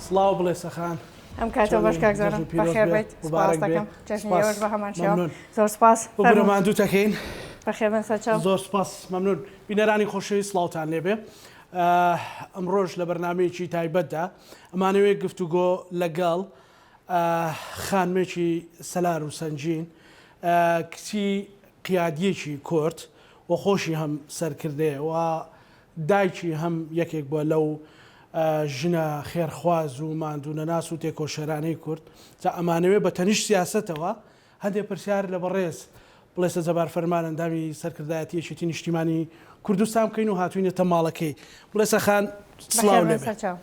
سڵاو بڵێسە خان. ئەم کاتەو باش چۆنی؟ کاک زۆران جەژن پیرۆز بەخێر بێ بێیت مبارەک سپاست بێ دەکەم جەژنی سپاس ئێوەش بە هەمان شێوە مەمنون. زۆر سپاس ببورە فەرموون. ماندووت ئەکەین. بەخێر بێن سەرچاو. زۆر سپاس مەمنون. بینەرانی خۆشەویست سڵاوتان لێبێ. ئەمڕۆش لە بەرنامەیەکی تایبەتدا ئەمانەوێ گفتوگۆ لەگەڵ خانمێکی سەلار و سەنگین کچی قیادیەکی کورد و خۆشی هەم سەرکردەیە و دایکی هەم یەکێک بووە لەو ژنە خێرخواز و ماندوونەناس و تێکۆشەرانەی کورد، جا ئەمانەوێ بە تەنیشت سیاسەتەوە هەندێ پرسیار لە بەڕێز بڵێسە جەبار فەرمان ئەندامی سەرکردایەتی یەکێتی نیشتیمانی کوردستان بکەین و هاتووینەتە ماڵەکەی. بڵێسە خان سڵاو بەخێر لێ بێن بێ. سەرچاو.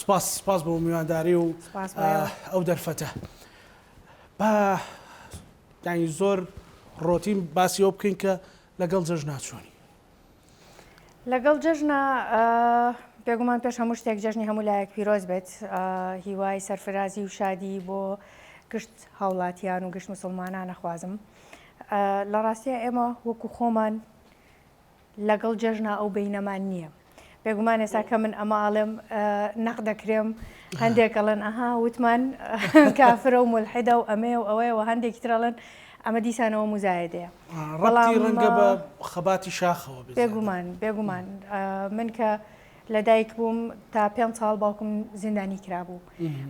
سپاس سپاس بۆ میوانداری و سپاس بۆ ئێوە. ئەو دەرفەتە. با یانی زۆر ڕۆتین باسی ئەوە بکەین کە لەگەڵ جەژنا چۆنی؟ لەگەڵ جەژنا بێگومان پێش هەموو شتێک جەژنی هەموو لایەک پیرۆز بێت هیوای سەرفرازی و شادی بۆ گشت هاوڵاتیان و گشت مسلمانان ئەخوازم لە ڕاستیا ئێمە وەکو خۆمان لەگەڵ جەژنا ئەو بینەمان نییە بێگومان ئێستا کە من ئەمە ئاڵێم نەق دەکرێم هەندێک ئەڵێن ئەها وتمان کافرە و ملحدە و ئەمەیە و ئەوەیە و هەندێکی تر ئەڵێن ئەمە دیسانەوە موزایەدەیە. ڕەبتی ڕەنگە بە خەباتی شاخەوە بێت زیاتر. بێگومان بێگومان من کە لە دایک بووم تا پێنج ساڵ باوکم زیندانی کرابوو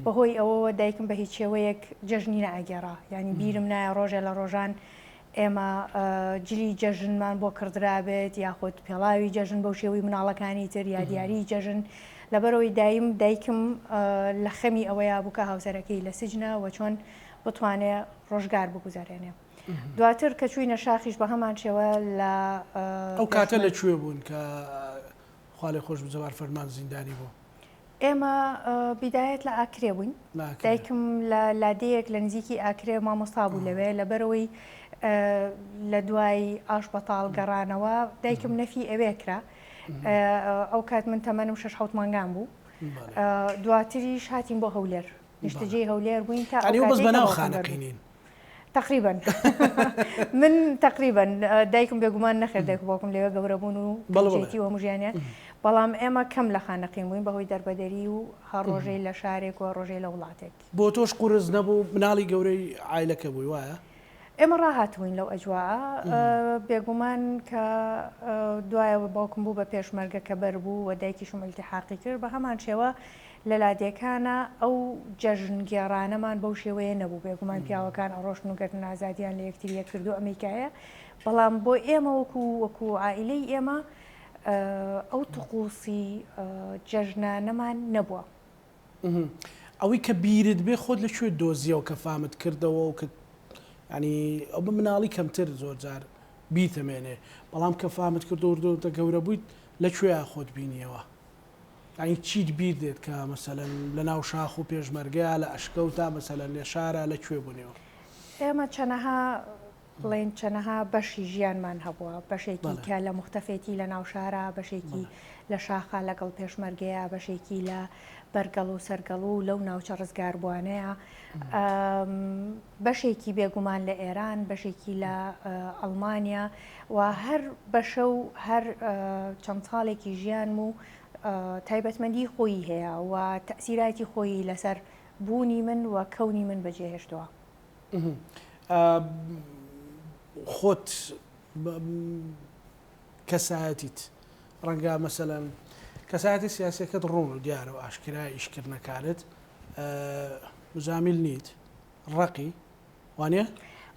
بەهۆی ئەوەوە دایکم بە هیچ شێوەیەک جەژنی نەئەگێڕا یانی بیرم نایە ڕۆژێ لە ڕۆژان ئێمە جلی جەژنمان بۆ کڕدرابێت یاخود پێڵاوی جەژن بەو شێوەی مناڵەکانی تر یا دیاری جەژن لەبەرەوەی دایم دایکم لە خەمی ئەوەیا بوو کە هاوسەرەکەی لە سجنە و چۆن بتوانێ ڕۆژگار بگوزەرێنێ دواتر کە چوینە شاخیش بە هەمان شێوە لە ئەو کاتە لە کوێ بوون کە خوالێ خۆش جەبار فەرمان زیندانی بوو؟ ئێمە بیدایەت لە ئاکرێ بووین دایکم لە لادێیەک لە نزیکی ئاکرێ مامۆستا بوو لەوێ لەبەرەوەی لە دوای ئاش بەتاڵ گەڕانەوە دایکم نەفی ئەوێ کرا ئەو کات من تەمەنم 6 حوت مانگان بوو دواتریش هاتین بۆ هەولێر نیشتەجێی هەولێر بووین تا ئەو کاتەی کە باوکم بەربوو. تەقریبەن من تەقریبەن دایکم بێگومان نەخێر دایک و باوکم لەوێ گەورە بوون و کەچێتی و هەموو ژیانیان بەڵام ئێمە کەم لە خانەقین بووین بەهۆی دەربەدەری و هەر ڕۆژەی لە شارێک و ڕۆژەی لە وڵاتێک. بۆ تۆش قورس نەبوو مناڵی گەورەی عایلەکە بووی وایە؟ ئێمە ڕاهاتبووین لەو ئەجواءە بێگومان کە دوایەوە باوکم بوو بە پێشمەرگە کە بەر بوو و دایکیشم ئیلتیحاقی کرد بە هەمان شێوە لە لادێکانا ئەو جەژن گێڕانەمان بەو شێوەیە نەبوو، بێگومان پیاوەکان ئەڕۆشتن و گەردن ئازادیان لە یەکتری ئەکرد و ئەمەی کە هەیە، بەڵام بۆ ئێمە وەکو وەکو عائیلەی ئێمە ئەو تقوسی جەژنانەمان نەبووە. ئەوەی کە بیرت بێ خۆت لە کوێ دۆزیەوە کە فامت کردەوە و کە یانی ئەو بە مناڵی کەمتر زۆر جار بیرتەمێنێ بەڵام کە فامت کردەوە وردە وردە گەورە بوویت لە کوێیا خۆت بینیەوە؟ یانی چیت بیر دێت کە مەسەلەن لە ناو شاخ و پێشمەرگەیا لە ئەشکەوتا مەسەلەن لە شارا لە کوێ بوونیەوە؟ ئێمە چەنەها بڵێین چەنەها بەشی ژیانمان هەبووە، بەشێکی کە لە موختەفێتی لە ناو شارا، بەشێکی لە شاخا لەگەڵ پێشمەرگەیا، بەشێکی لە بەرگەڵ و سەرگەڵ و لەو ناوچە ڕزگاربووانەیە، بەشێکی بێگومان لە ئێران، بەشێکی لە ئەڵمانیا و هەر بەشە و هەر چەند ساڵێکی ژیانم و تایبەتمەندی خۆیی هەیە و تەئسیراتی خۆیی لەسەر بوونی من و کەونی من بەجێهێشتووە. خۆت کەسایەتیت ڕەنگە مەسەلەن کەسایەتی سیاسیەکەت ڕوون و دیارە و ئاشکرایە ئیشکردنەکانت مجامیل نیت ڕەقی وانە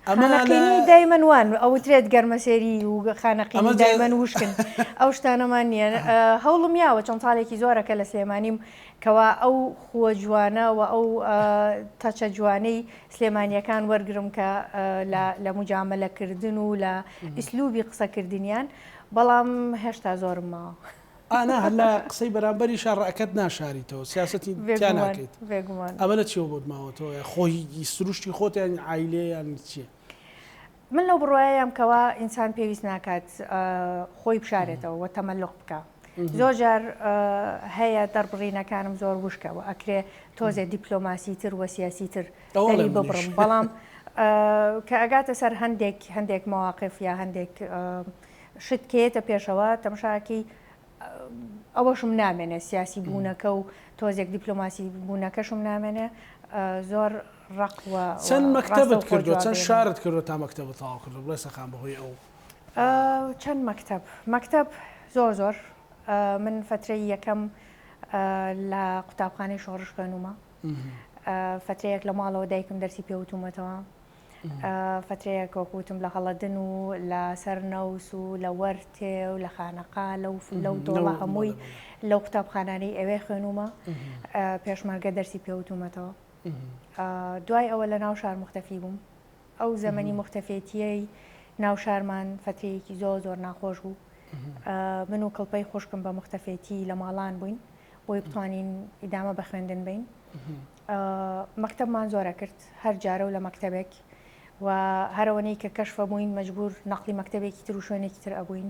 خانەقینی دایمەن وان ئەوترێت گەرمەسێری و خانەقینی دایمەن وشکن ئەو شتانەمان نییە هەوڵم یاوە چەند ساڵێکی زۆرە کە لە سلێمانیم کەوا ئەو خووە جوانە و ئەو تەچە جوانەی سلێمانیەکان وەرگرم کە لە مجاملەکردن و لە ئیسلوبی قسەکردنیان بەڵام هێشتا زۆرم ماوە. ئا نا هەر لە قسەی بەرامبەریشا ڕەئکەت ناشاریتەوە سیاسەتی تیا ناکەیت بێگومان ئەمە لە چیەوە بۆت ماوەتەوە خۆی سروشتی خۆت یان عایلەیە یان چیە؟ من لەو بڕوایەم کەوا ئینسان پێویست ناکات خۆی بشارێتەوە و تەمەلوق بکا زۆر جار هەیە دەربڕینەکانم زۆر وشکە و ئەکرێ تۆزێ دیپلۆماسی تر و سیاسی تر دەری ببڕم بەڵام کە ئەگاتە سەر هەندێک هەندێک مەواقف یا هەندێک شت کە یەتە پێشەوە تەمشاکەی. ئەوەشم نامێنێ سیاسی بوونەکە و تۆزێک دیپلۆماسی بوونەکەشم نامێنێ زۆر ڕق و چەند مەکتەبت کردووە چەند شارت کردووە تا مەکتەبت تەواو کردووە بڵێ سەخان بەهۆی ئەو چەند مەکتەب مەکتەب زۆر زۆر من فەترەی یەکەم لە قوتابخانەی شۆڕش خوێنومە فەترەیەک لە ماڵەوە دایکم دەرسی پێوتومەتەوە فەترەیەک وەکو وتم لە هەڵەدن و لە سەرنەوس و لە وەرتێ و لە خانەقا لەو لەو دۆڵە هەمووی لەو قوتابخانانەی ئەوێ خوێنومە پێشمەرگە دەرسی پێوتومەتەوە دوای ئەوە لە ناو شار مختەفی بووم ئەو زەمەنی مختەفێتیەی ناو شارمان فەترەیەکی زۆر زۆر ناخۆش بوو من و کڵپەی خوشکم بە مختەفێتی لە ماڵان بووین بۆی بتوانین ئیدامە بە خوێندن بین مەکتەبمان زۆر ئەکرد هەر جارە و لە مەکتەبێک و هەرەوەنەی کە کەشفە بووین مەجبور نەقلی مەکتەبێکی تر و شوێنێکی تر ئەبووین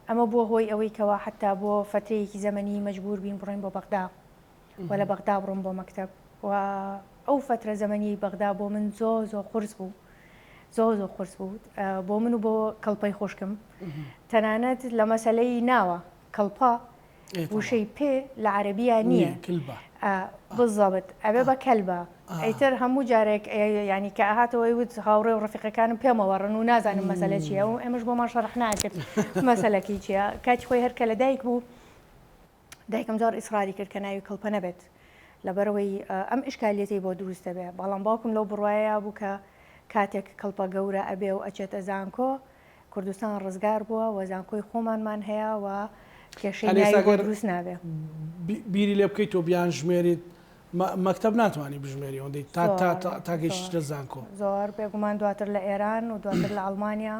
ئەمە بووە هۆی ئەوەی کەوا حتا بۆ فەترەیەکی زەمەنی مەجبور بین بڕۆین بۆ بەغدا و لە بەغدا بڕۆم بۆ مەکتەب و ئەو فەترە زەمەنیی بەغدا بۆ من زۆ زۆ قورس بوو زۆ زۆ قورس بوو بۆ من و بۆ کەڵپەی خوشکم تەنانەت لە مەسەلەی ناوە کەڵپە وشەی پێ لە عەرەبیا نییە بالضبط ئەبێ بە کەلبە ئیتر هەموو جارێک ینی کە ئەهاتەوە وت هاوڕێ و ڕفیقەکانم پێمەوەڕن و نازانم مەسەلە چییە و ئێمەش بۆمان شەرح ناکرد مەسەلەکەی چییە کاتی خۆی هەر کە لە دایک بوو دایکم زۆر ئیسراری کرد کە ناوی کڵپە نەبێت لەبەرەوەی ئەم ئیشکالیەتەی بۆ دروست دەبێ بەڵام باوکم لەو بڕوایا بوو کە کاتێک کڵپە گەورە ئەبێ و ئەچێتە زانکۆ کوردستان ڕزگار بووە و زانکۆی خۆمانمان هەیە و کێشەی یانی ئێستا ناوی بۆ گەر دروست نابێ. بیری لێ بکەیتەوە بیان ژمێریت مەکتەب ناتوانی بژمێری ئەوەندەی تا تا زۆر تا زۆر گەیشتیتە زانکۆ. زۆر بێگومان دواتر لە ئێران و دواتر لە ئەڵمانیا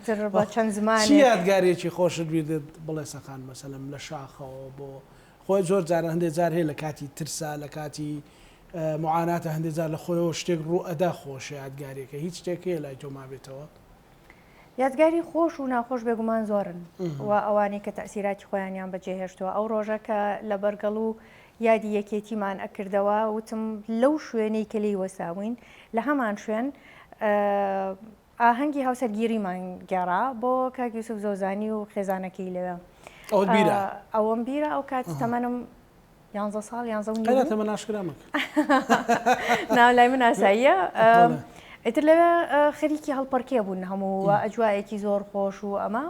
تر بە چەند چی زمانێک. یادگاریەکی خۆشت بیر دێت بڵێسە خان مەسەلەن لە شاخەوە بۆ خۆی زۆر جاران هەندێ جار هەیە لە کاتی ترسا لە کاتی معاناتە هەندێ جار لە خۆیەوە شتێک ڕوو ئەدا خۆشە یادگاریەکە هیچ شتێک هەیە لای تۆ مابێتەوە؟ یادگاری خۆش و ناخۆش بێگومان زۆرن و ئەوانەی کە تەئسیراتی خۆیانیان بەجێ هێشتووە ئەو ڕۆژە کە لە بەرگەڵو یادی یەکێتیمان ئەکردەوە وتم لەو شوێنەی کە لێی وەستابووین لە هەمان شوێن ئاهەنگی هاوسەرگیریمان گێڕا بۆ کاک یوسف زۆزانی و خێزانەکەی لەوێ. ئەوەت بیرە؟ ئەوەم بیرە ئەو کات تەمەنم یانزە ساڵ یانزە و نیو قەیرا بوو. تەمەن ئاشکرا مەکە. نا لای من ئاساییە. ئیتر لەوێ خەریکی هەڵپەڕکێ بوون هەموو و ئەجوایەکی زۆر خۆش و ئەمە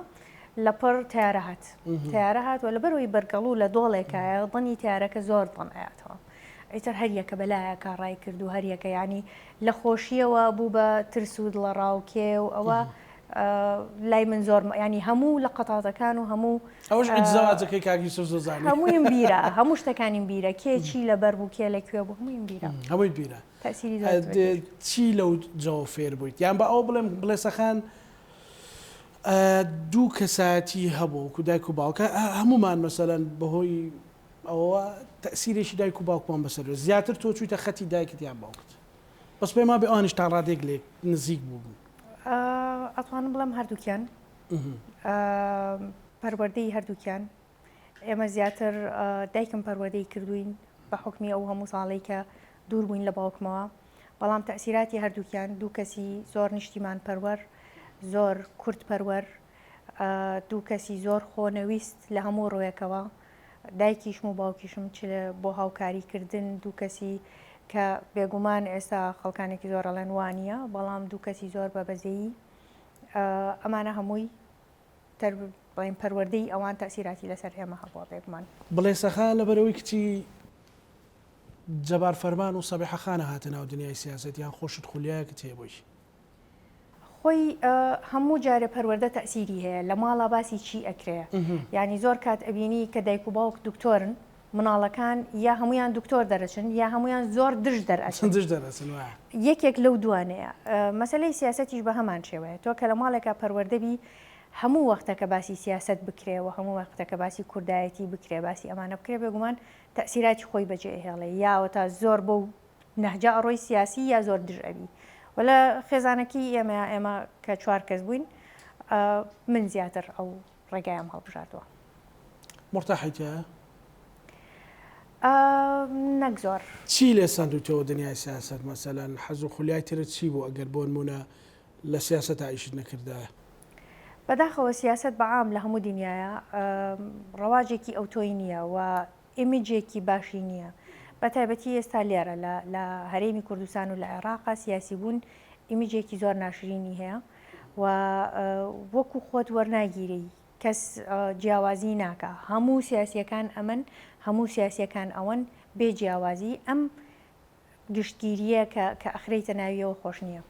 لەپڕ تەیارە هات. تەیارە هات و لەبەرئەوەی بەرگەڵوو لە دۆڵێکایە دەنگی تەیارەکە زۆر دڵم ئەیاتەوە. ئیتر هەر یەکە بە لایەکا ڕای کرد و هەر یەکە یانی لە خۆشییەوە بوو بە ترس و دڵەڕاوکێ و ئەوە لای من زۆر ینی هەموو لە قەتاتەکان و هەموو ئەوش زەواجەکەی کاک یوسف زۆزانی هەموویم بیرە هەموو شتەکانیم بیرە کێ چی لەبەر بوو کێ لە کوێ بوو هەموویم بیرە هەمووی بیرە تەسیری زۆر چی لەو جەوە فێر بوویت یان بە ئەو بڵێم بڵێسەخان دوو کەسایەتی هەبوو وەکو دایک و باوکە هەمومان مەسەلەن بەهۆی ئەوە تەسیرێکی دایک و باوکمان بەسەر زیاتر تۆ چوویتە خەتی دایکت یان باوکت بەس پێم وابێ ئەوانیش تا ڕادەیەک لێک نزیک بووبن. ئەتوانم بڵێم هەردووکیان پەروەردەی هەردووکیان ئێمە زیاتر دایکم پەروەردەی کردوین بە حکمی ئەو هەموو ساڵەی کە دوور بووین لە باوکمەوە بەڵام تەسیراتی هەردووکیان دوو کەسی زۆر نیشتیمان پەروەر زۆر کورد پەروەر دوو کەسی زۆر خۆنەویست لە هەموو ڕوێکەوە دایکیشم و باوکیشم چ بۆ هاوکاری کردن دوو کەسی کە بێگومان ئێستا خەڵکانێکی زۆر ئەڵێن وانییە بەڵام دوو کەسی زۆر بە بەزەیی ئەمانە هەمووی بڵێن پەروەردەی ئەوان تەسیراتی لەسەر ئێمە هەبووە بێگومان. بڵێسەخان لەبەرئەوەی کچی جەبار فەرمان و سەبیحە خانە هاتە ناو دنیای سیاسەت یان خۆشت خولیایەکت هەیە بۆی؟ خۆی هەموو جارێ پەروەردە تەئسیری هەیە لە ماڵا باسی چی ئەکرێ یانی زۆر کات ئەبینی کە دایک و باوک دکتۆرن مناڵەکان یا هەمویان دکتۆر دەرەچن یا هەمویان زۆر دژ دەرئەچن دژ دەرەچن وایە یەکێک لەو دوانەیە مەسەلەی سیاسەتیش بە هەمان شێوەیە تۆ کە لە ماڵێکا پەروەردە بی هەموو وەختەکە باسی سیاسەت بکرێ و هەموو وەختەکە باسی کوردایەتی بکرێ باسی ئەمانە بکرێ بێگومان تەئسیراتی خۆی بەجێ ئەهێڵێ یاوەتا زۆر بەو نەهجە ئەڕۆی سیاسی یا زۆر دژ ئەبی وە لە خێزانەکی ئێمەیا ئێمە کە چوار کەس بووین من زیاتر ئەو ڕێگایەم هەڵبژاردووە. مورتاحی تیایە؟ نەک زۆر. چی لێ سەندوویتەوە دنیای سیاسەت مەسەلەن حەز و خولیای ترت چی بوو ئەگەر بۆنموونە لە سیاسەتا ئیشت نەکردایە؟ بەداخەوە سیاسەت بە عام لە هەموو دنیایا ڕەواجێکی ئەوتۆی نییە و ئیمیجێکی باشی نییە. بە تایبەتی ئێستا لێرە لە لە هەرێمی کوردستان و لە عێراقا سیاسی بوون ئیمیجێکی زۆر ناشرینی هەیە و وەکو خۆت وەرناگیرێی کەس جیاوازی ناکا هەموو سیاسیەکان ئەمەن هەموو سیاسیەکان ئەوەن بێ جیاوازی ئەم گشتگیریە کە کە ئەخرێیتە ناویەوە خۆش نیە.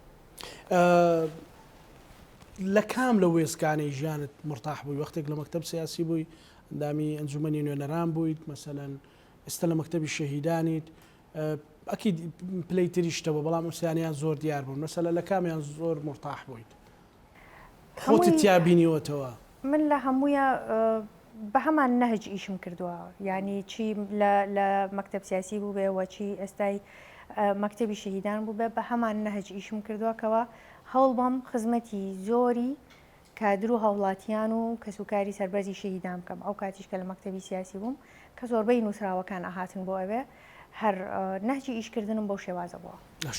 لە کام لەو وێستگانەی ژیانت مورتاح بووی وەختێک لە مەکتەب سیاسی بووی ئەندامی ئەنجومەنی نوێنەران بوویت مەسەلەن ئێستا لە مەکتەبی شەهیدانیت ئەکید پلەی تریشتە بوو بەڵام ئەم سیانیان زۆر دیار بوون مەسەلە لە کامیان زۆر مورتاح بوویت خۆتت تیا بینیوەتەوە؟ من لە هەموویا بە هەمان نەهج ئیشم کردووە یانی چی لە لە مەکتەب سیاسی بووبێ و چی ئێستای مەکتەبی شەهیدان بووبێ بە هەمان نەهج ئیشم کردووە کەوا هەوڵبەم خزمەتی زۆری کادر و هاوڵاتیان و کەسوکاری سەربەرزی شەهیدان بکەم ئەو کاتیش کە لە مەکتەبی سیاسی بووم کە زۆربەی نووسراوەکان ئەهاتن بۆ ئەوێ هەر نەهجی ئیشکردنم بەو شێوازە بووە. باش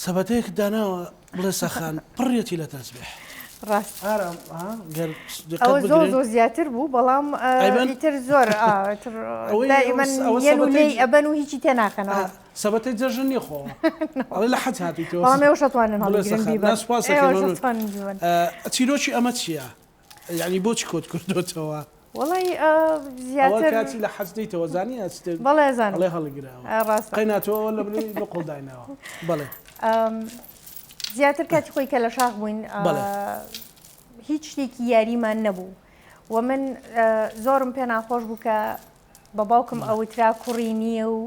سەبەتەیەکت داناوە بڵێسە خان پڕیەتی لە تەسبیح. ڕاست. ئارام ها گەر دقەت ئەوە زۆر بگرین زۆر زیاتر بوو بەڵام ئەیبەن ئیتر زۆر ئا ئیتر ئەوەی دائیمەن ئەوە یەن و سەبەتەی لێی ئەبەن و هیچی تێ ئا ناخەنەوە. سەبەتەی جەژن نیە خۆ ئەڵێ لە حەج هاتوویتەوە بەڵام ئێوەش ئەتوانن بڵێسە هەڵیگرن خان نا بیبەن سوپاس دەکەین ئێوەش مەمنون ئەتوانن بیبەن. چیرۆکی ئەمە چییە؟ یانی بۆچی کۆت کردۆتەوە؟ وەڵای ئەوە زیاتر کاتی لە حەج دێیتەوە زانی ئەچیتە بەڵێ ئەزانم ئەڵێ هەڵیگرەوە ڕاستە قەینا تۆ ئەوە لە بنی نقڵ دایناوە بەڵێ. زیاتر کاتی خۆی کە لە شاخ بووین بەڵێ. هیچ شتێکی یاریمان نەبوو و من زۆرم پێ ناخۆش بوو کە بە باوکم ئەوترا کوڕی نییە و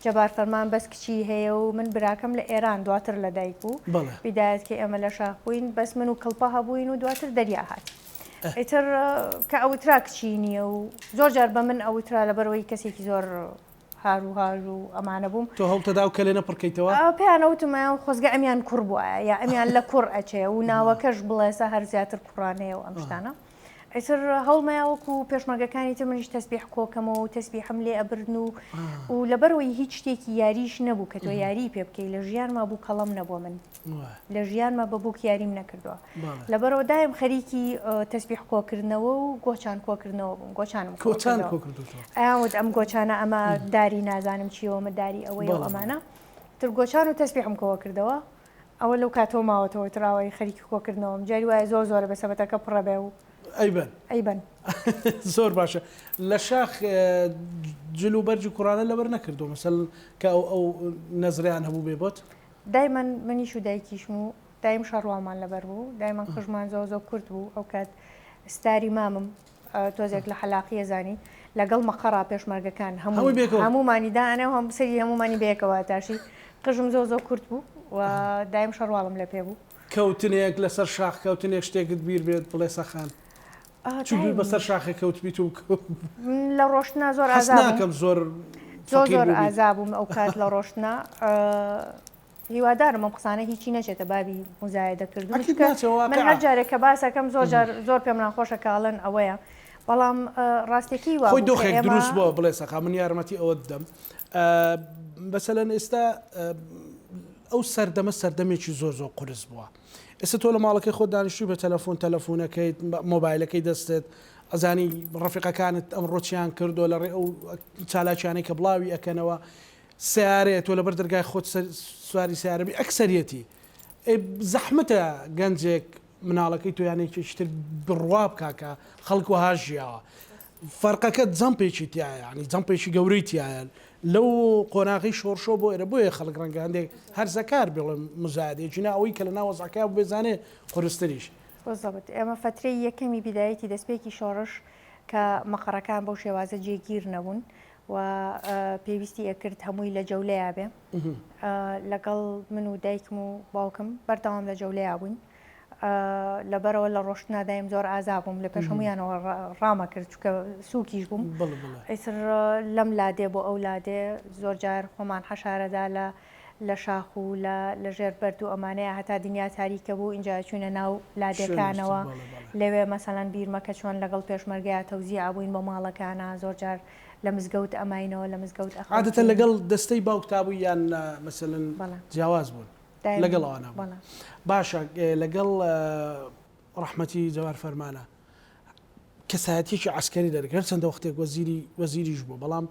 جەبار فەرمان بەس کچی هەیە و من براکەم لە ئێران دواتر لە دایک بوو بیدایەت کە ئێمە لە شاخ بووین بەس من و کڵپە هەبووین و دواتر دەریا هات ئیتر کە ئەوترا کچی نییە و زۆر جار بە من ئەوترا لەبەرەوەی کەسێکی زۆر هار و هاژ و ئەمانە بووم. تۆ هەوڵتەدا ئەو کەلێنە پڕکەیتەوە؟ پێیان ئەوتم ئەیان خۆزگە ئەمیان کوڕ بوایە یا ئەمیان لە کوڕ ئەچێ و ناوەکەش بڵێسە هەر زیاتر کوڕانەیە و ئەم شتانە. ئیتر هەوڵمەیا وەکو پێشمەرگەکانی تر منیش تەسبیح کۆکەمەوە و تەسبیحم لێ ئەبردن و و لەبەرەوەی هیچ شتێکی یاریش نەبوو کە تۆ یاریی پێ بکەی لە ژیانما بوو کەڵەم نەبووە من لە ژیانما بە بووک یاریم نەکردووە لەبەرەوە دایم خەریکی تەسبیح کۆکردنەوە و گۆچان کۆکردنەوە بووم گۆچانم کۆچان کۆکردووە ئەیان وت ئەم گۆچانە ئەمە داری نازانم چیەوە ئەمە داری ئەوەیە و ئەمانە تر گۆچان و تەسبیحم کۆ کردەوە ئەوە لەو کاتەوە ماوەتەوە تراوەی خەریکی کۆکردنەوەم جاری وایە زۆر زۆرە بە سەبەتەکە پڕە بێ و ئەیبەن ئەیبەن. زۆر باشە لە شاخ جل و بەرگی کوڕانە لەبەر نەکردووە مەسەلەن کە ئەو ئەو نەزرەیان هەبوو بێ بۆت؟ دایمەن منیش و دایکیشم و دایم شەڕواڵمان لەبەر بوو دایمەن قژمان زۆر زۆر کورت بوو ئەو کات ستاری مامم تۆزێک لە حەلاقیە زانی لەگەڵ مەقەڕا پێشمەرگەکان هەمووی هەموومانی دانێ و هەم سەری هەموومانی بەیەکەوە تاشی قژم زۆر زۆر کورت بوو و دایم شەڕواڵم لە پێ بوو. کەوتنێک لەسەر شاخ کەوتنێک شتێکت بیر بێت بڵێسە خان چووبی بەسەر شاخێک کەوتبیت و لە ڕۆشتنا زۆر هەست ئازا بووم ناکەم زۆر زۆر فەقیر زۆر بووبیت. ئازا بووم ئەو کات لە ڕۆشتنا هیوادارم ئەم قسانە هیچی نەچێتە بابی موزایەدە کردن ئەکید چونکە ناچێ من هەر واقعە. جارێک کە باسەکەم زۆر جار زۆر پێم ناخۆشە کە ئەڵێن ئەوەیە بەڵام ڕاستیەکەی خۆی وابوو کە دۆخێک ئێمە دروست بووە بڵێ سەقا من یارمەتی ئەوەت بدەم مەسەلەن ئێستا ئەو سەردەمە سەردەمێکی زۆر زۆر قورس بووە ئێستا تۆ لە ماڵەکەی خۆت دانیشتووی بە تەلەفۆن تەلەفۆنەکەیت مۆبایلەکەی دەستت ئەزانی ڕەفیقەکانت ئەمڕۆ چیان کردووە لە ڕێ ئەو چالاکیانەی کە بڵاوی ئەکەنەوە سیارەیە تۆ لەبەر دەرگای خۆت سواری سیارە بی ئەکسەریەتی زەحمەتە گەنجێک مناڵەکەی تۆ یان یەکێکی تر بڕوا بکا کە خەڵک وەها ژیاوە فەرقەکە جەمپێکی تایە ینی جەمپێکی گەورەی تایە لەو قۆناغی شۆڕشۆ بۆ ئێرە بۆیە خەڵک ڕەنگە هەندێک هەرزەکار بڵێم مزایدەیەکی نا ئەوەی کە لە ناو وەزعەکە بێزانێ قورستریش. بالضبط ئێمە فەترەی یەکەمی بیدایەتی دەستپێکی شۆڕش کە مەقەڕەکان بەو شێوازە جێگیر نەبوون و پێویستی ئەکرد هەمووی لە جەولەیا بێ لەگەڵ من و دایکم و باوکم بەردەوام لە جەولەیا بووین لەبەرەوە لە ڕۆشتنا دایم زۆر ئازا بووم لە پێش هەمویانەوە ڕامە کرد چکە سوکیش بووم ئیتر لەم لادێ بۆ ئەو لادێ زۆر جار خۆمان حەشارەدا لە لە شاخ و لە لە ژێر بەرد و ئەمانەیە هەتا دنیا تاریکە بوو ئینجا چوینە ناو لادێکانەوە لەوێ مەسەلەن بیرمە کە چۆن لەگەڵ پێشمەرگەیا تەوزیع بووین بۆ ماڵەکانا زۆر جار لە مزگەوت ئەماینەوە لە مزگەوت عادەتەن ئەخەوتین. لەگەڵ دەستەی باوکتا بووی یان مەسەلەن بەڵێ. جیاواز بوون؟ دایم لەگەڵ ئەوانە بوون. بەڵێ. باشە لەگەڵ. ڕەحمەتی جەبار فەرمانە کەسایەتیەکی عەسکەری دەرەکەوێت هەرچەندە وەختێک وەزیری وەزیریش بووە بەڵام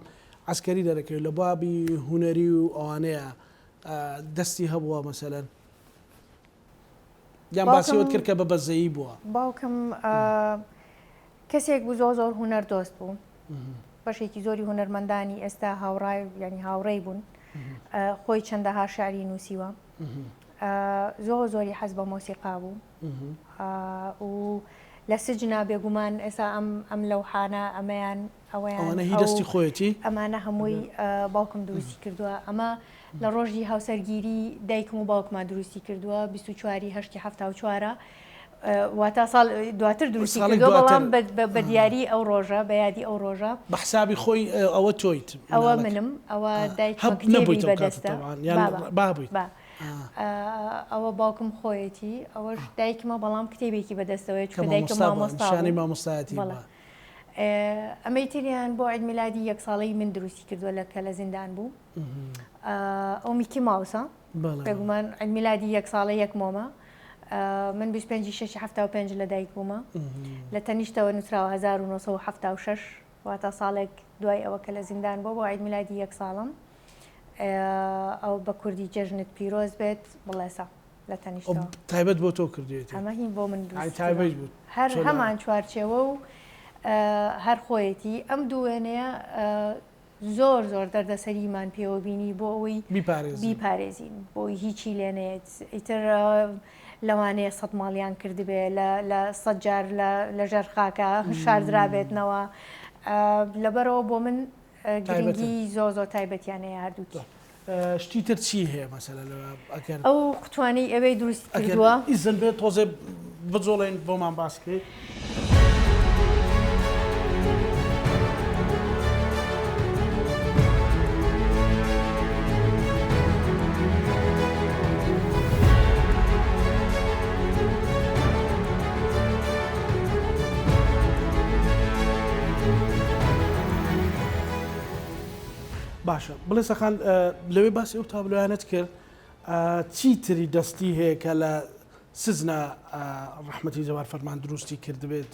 عەسکەری دەرەکەوێت لە بابی هونەری و ئەوانەیە دەستی هەبووە مەسەلەن یان باسی باوکم ئەوەت کرد کە بە بەزەیی بووە. باوکم کەسێک بوو زۆر زۆر هونەر دۆست بوو بەشێکی زۆری هونەرمەندانی ئێستا هاوڕای یعنی هاوڕێی بوون خۆی چەندەها شعری نووسیوە زۆر زۆری حەز بە مۆسیقا بوو و لە سجنا بێگومان ئێستا ئەم ئەم لەوحانە ئەمەیان ئەوەیان ئەوانە هی دەستی خۆیەتی؟ ئەمانە هەمووی باوکم دروستی کردووە ئەمە لە ڕۆژی هاوسەرگیری دایکم و باوکما دروستی کردووە 24 هەشتی 74 واتا ساڵ دواتر دروستی کردووە بەڵام بە دیاری ئەو ڕۆژە بە یادی ئەو ڕۆژە بە حسابی خۆی ئەوە تۆیت ئەوە منم ئەوە دایکم کتێبی بەدەستە بابوویت ئەوە باوکم خۆیەتی ئەوەش دایکمە بەڵام کتێبێکی بەدەستەوەی چونکە دایکم مامۆستا مامۆستایەتی ئەمەی تریان بۆ عید میلادی یەک ساڵەی من دروستی کردووە لە کە لە زیندان بوو ئەو میکی ماوسە بێگومان عید میلادی یەک ساڵە یەک مۆمە من 25 6 75 لە دایک بوومە لە تەنیشتەوە نووسراوە 1976 واتە ساڵێک دوای ئەوە کە لە زیندان بۆ بۆ عید میلادی یەک ساڵم ئەو بە کوردی جەژنت پیرۆز بێت بڵێسە لە تەنیشتەوە. تایبەت بۆ تۆ کردوێتی؟ ئەمە هین بۆ من دروست تایبەت بوو. هەر هەمان چوارچێوە و هەر خۆیەتی ئەم دوو وێنەیە زۆر زۆر دەردەسەریمان پێوە بینی بۆ ئەوەی بیپارێزین بۆی هیچی لێنێت ئیتر لەوانەیە سەد ماڵیان کردبێ لە سەد جار لە ژێر خاکە شاردرابێتنەوە لەبەرەوە بۆ من گرنگی زۆر زۆر تایبەتیان هەیە هەردووکی. شتی تر چی هەیە مەسەلەن ئەگەر ئەو قوتوانەی ئەوێی دروست کردووە؟ ئیزن بێت تۆزێ بجوڵێین بۆمان باس کەیت. باشە بڵێسە خان لەوێ باسی ئەو تابلۆیانەت کرد چی تری دەستی هەیە کە لە سزنا ڕەحمەتی جەوار فەرمان دروستی کردبێت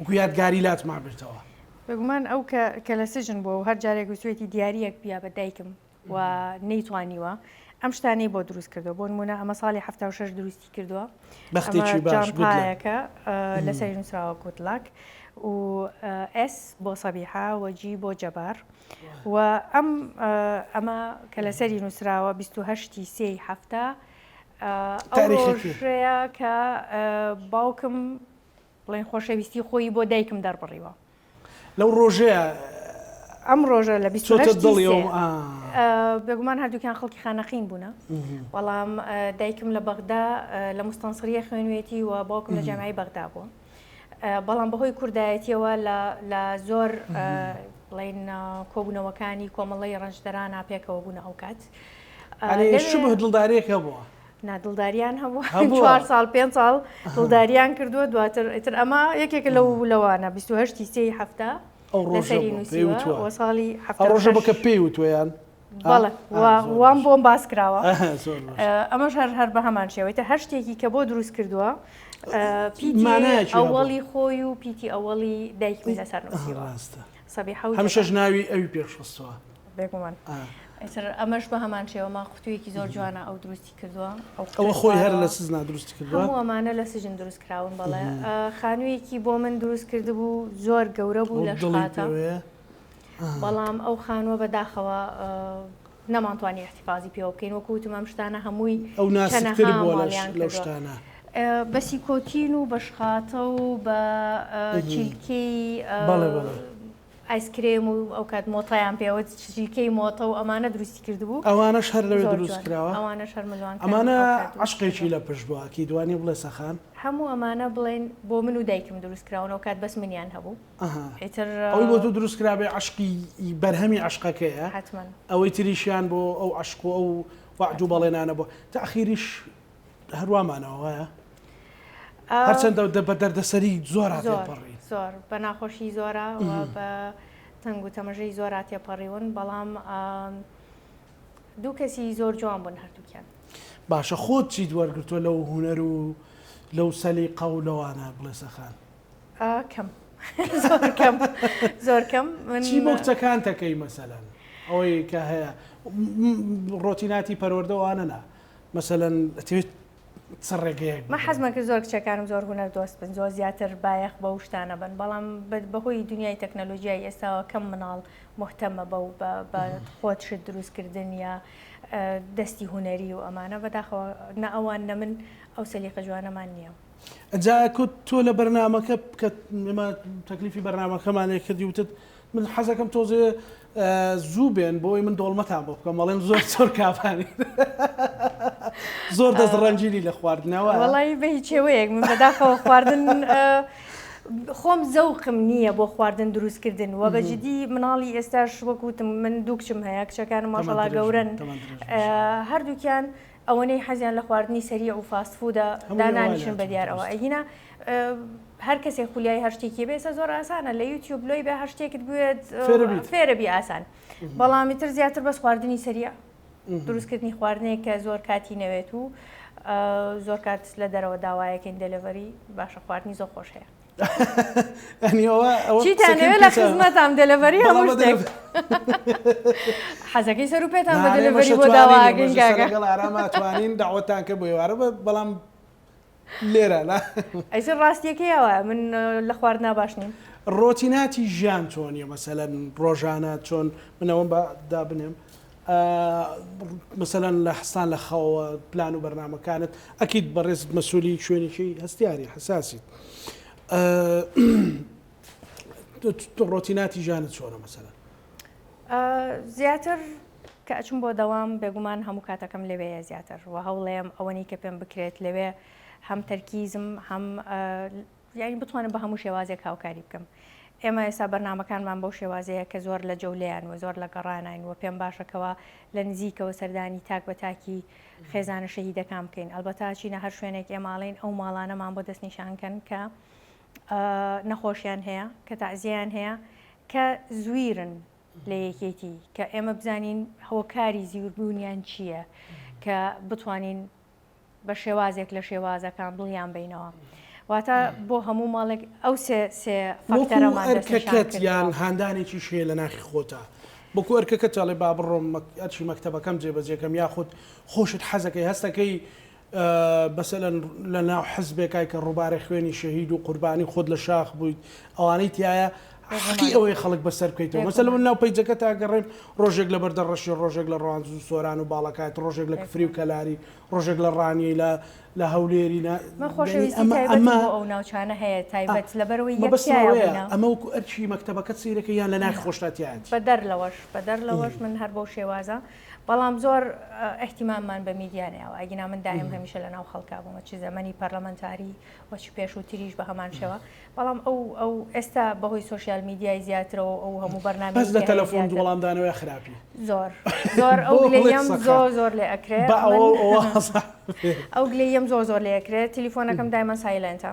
وەکو یادگاری لات مابێتەوە؟ بێگومان ئەو کە لە سجن بووە و هەر جارێک وتوێتی دیارییەک بیا بە دایکم و نەیتوانیوە ئەم شتانەی بۆ دروست کردووە بۆ نمونە ئەمە ساڵی 76 دروستی کردووە بەختێکی باش جانتایەکە لەسەری نووسراوە good luck و S بۆ سەبیحە و G بۆ جەبار و ئەم ئەمە کە لەسەری نووسراوە 28 سێی هەفتە ئەو ڕۆژەیە کە باوکم بڵێن خۆشەویستی خۆی بۆ دایکم دەربڕیوە. لەو ڕۆژەیە ئەم ڕۆژە لە 28 بێگومان هەردووکیان خەڵکی خانەقین بوونە بەڵام دایکم لە بەغدا لە مستەنسریە خوێنوێتی و باوکم لە جامعی بەغدا بووە بەڵام بەهۆی کوردایەتیەوە لە زۆر بڵین کۆبوونەوەکانی کۆمەڵی ڕەنجدەرانە پێکەوە بوونە ئەو کات شبه دڵدارێک هەبووە نا دڵداریان هەبوو چوار ساڵ پێ ساڵ دڵداریان کردووە دواتر ئیتر ئەمە یەکێکە لەو لەوانە 28 سێی هەفتە ئەو ڕۆژەری نووسیوە ساڵی ڕۆژە بکە پێی وتویان بەڵێ وام بۆم باس کراوە ئەمەش هەر هەر بە هەمان شێوەیتە هەر شتێکی کە بۆ دروست کردووە پیتی ئەوەڵی خۆی و پیتی ئەوەڵی دایکمی لەسەر نووسیوە سەبیحە هەمیشەش ناوی ئەوی پێشخستووە بێگومان ئیتر ئەمەش بە هەمان شێوە ما قوتوویەکی زۆر جوانە ئەو دروستی کردووە ئەوە خۆی هەر لە سجنا دروستی کردووە هەموو ئەمانە لە سجن دروست کراون بەڵێ خانوویەکی بۆ من دروست کردبوو زۆر گەورە بوو لە شقاتە بەڵام ئەو خانووە بەداخەوە نەمانتوانی احتفاظی پێوە بکەین وەکو وتم ئەم شتانە هەمووی ئەو ناسکتر بووە لەو شتانە بە سیکۆتین و بە شقاتە و بە چیلکەی بەڵێ بەڵێ ئایسکرێم و ئەوکات مۆتەیان پێوت چیلکەی مۆتە و ئەمانە دروستی کردبوو. ئەوانەش هەر لەوێ دروست کراوە؟ ئەوانەش هەر ملوانکەن ئەمانە عەشقێکی لە پشت بووە ئەکید وانیە بڵێسە خان؟ هەموو ئەمانە بڵێن بۆ من و دایکم دروست کراون ئەوکات بەس منیان هەبوو ئیتر. ئەوەی بۆ تۆ دروست کرابێ عەشقی بەرهەمی عەشقەکەیە حەتمەن. ئەوەی تریشیان بۆ ئەو عەشق و ئەو وەعد و بەڵێنانە بووە تەئخیریش هەر وا مانەوە وایە؟ هەرچەندە بە دەردەسەری زۆرا تێپەڕی. زۆر بە ناخۆشی زۆرە و بە تەنگ و تەمەژەی زۆرا تێپەڕیون بەڵام دوو کەسی زۆر جوان بوون هەردووکیان. باشە خۆت چیت وەرگرتووە لەو هونەر و لەو سەلیقە و لەوانە بڵێسە خان؟ کەم زۆر کەم زۆر کەم. چی بۆ کچەکانت ئەکەی مەسەلەن ئەوەی کە هەیە ڕۆتیناتی پەروەردە وانە نا مەسەلەن ئەتەوێت چ ڕێگەیەک من حەزمە کرد زۆر کچەکانم زۆر هونەر دۆست بن زۆر زیاتر بایەخ بەو شتانە بن بەڵام بەهۆی دنیای تەکنەلۆژیای ئێستاوە کەم مناڵ مهتەمە بەو بە خۆت شت دروستکردن یا دەستی هونەری و ئەمانە بەداخەوە نە ئەوان نە من ئەو سەلیقە جوانەمان نییە. جا کوت تۆ لە بەرنامەکە کە ئێمە تەکلیفی بەرنامەکەمان لێ کردی وتت من حەزەکەم تۆزێ زوو بێن بۆی من دۆڵمەتان بۆ بکەم ئەڵێن زۆر زۆر کابانی زۆر دەست ڕەنجینی لە خواردنەوە وەڵی بە هیچ شێوەیەک من بەداخەوە خواردن خۆم زەوقم نییە بۆ خواردن دروستکردن و بە جدی مناڵی ئێستاش وەکوتم من دوو کچم هەیە کچەکانم ماشەڵا گەورن هەردووکیان ئەوەنەی حەزیان لە خواردنی سەریع و fast food ە دانانیشن بە دیار ئەوە ئەگینا هەر کەسێک خولیای هەر شتێکی بێ ئێستا زۆر ئاسانە لە یوتیوب لۆی بێ هەر شتێکت بوێت فێرەبی ئاسان بەڵام ئیتر زیاتر بەس خواردنی سەریع دروستکردنی خواردنێک کە زۆر کاتی نەوێت و زۆر کات لە دەرەوە داوایەکەین delivery باشە خواردنی زۆر خۆش هەیە. ئەنی ئەوە ئەوە چیتان قسەکەی ئەوێ لە پیسە. خزمەتام delivery بەڵام هەموو بە شتێک delivery حەزەکەی سەر و پێتان بە نا ئێمەش delivery بۆ ئەتوانین داواکەین ئێمەش لەسەر کاکە لەگەڵ ئاراما ئەتوانین دەعوەتان کە بۆ ئێوارە بە- بەڵام لێرە لا ئەیتر ڕاستیەکەی ئەوە من لە خواردنا باش نیم. ڕۆتیناتی ژیان چۆنیە مەسەلەن ڕۆژانە چۆن من ئەوەم با دابنێم مەسەلەن لە هەستان لە خەوەوە پلان و بەرنامەکانت ئەکید بەڕێزت مەسولی شوێنێکی هەستیاری حەساسیت ڕۆتیناتی ژیانت چۆنە مەسەلەن؟ زیاتر کە ئەچم بۆ دەوام بێگومان هەموو کاتەکەم لەوێیە زیاتر و هەوڵەیەم ئەوەنی کە پێم بکرێت لەوێ هەم تەرکیزم هەم یانی بتوانم بە هەموو شێوازێک هاوکاری بکەم. ئێمە ئێستا بەرنامەکانمان بەو شێوازەیە کە زۆر لە جەولەیان و زۆر لە گەڕاناین و پێم باشە کەوا لە نزیکەوە سەردانی تاک بە تاکی خێزانە شەهیدەکان بکەین. ئەلبەتە ئەچینە هەر شوێنێک ئێمە ئەڵێین ئەو ماڵانەمان بۆ دەستنیشان کەن کە نەخۆشیان هەیە، کە تەعزیەیان هەیە، کە زویرن لە یەکێتی، کە ئێمە بزانین هۆکاری زویربوونیان چییە، کە بتوانین بە شێوازێک لە شێوازەکان دڵیان بەینەوە. واتە بۆ هەموو ماڵێک ئەو سێ سێ وەکو فاکتەرەمان دەستنیشان ئەرکەکەت یان کردووە. هاندانێکیش هەیە لە ناخی خۆتا وەکو ئەرکەکەت ئەڵێ با بڕۆم ئەرکی مەکتەبەکەم جێبەجێ کەم یاخود خۆشت حەزەکەی هەستەکەی مەسەلەن لە ناو حزبێکای کە ڕووبارە خوێنی شەهید و قوربانی خۆت لە شاخ بوویت ئەوانەی تایە حەقی بێگومان ئەوەیە خەڵک بەسەر بکەیتەوە مەسەلەن بێگومان من ناو پەیجەکەتا گەڕێم ڕۆژێک لە بەردەڕەشی ڕۆژێک لە ڕواندز و سۆران و باڵەکایەت ڕۆژێک لە کفری و بێگومان کەلاری ڕۆژێک لە ڕانیەی لە لە هەولێری لە من یانی خۆشەویستی ئەمە تایبەتم ئەمە بۆ ئەو ناوچانە هەیە ئا تایبەت لەبەرئەوەی یەک مەبەستم تیایا ئەوەیە بووینە. ئەمە وەکو ئەرکی مەکتەبەکەت سەیرەکەی یان لە ناخی نا خۆشتا تیایەتی؟ بەدەر لەوەش بەدەر لەوەش من هەر بەو شێوازە بەڵام زۆر ئیهتیماممان بە میدیا نەیاوە ئەگینا من دایم هەمیشە لەناو خەڵکا بوومە چ زەمەنی پەرلەمەنتاری و چ پێشووتریش بە هەمان شێوە بەڵام ئەو ئەو ئێستا بەهۆی سۆشیال میدیای زیاترەوە ئەو هەموو بەس بەرنامەیەی لە کە هەیە تەلەفۆن زیاتر وەڵامدانەوەی خراپی. زۆر زۆر ئەو بۆ بڵێ گلەییەم سەخا زۆر زۆر لێ ئەکرێ با من ئەوە ئەوە سەح بێ. ئەو گلەییەم زۆر زۆر لێ ئەکرێ تلیفۆنەکەم دایمەن silent ە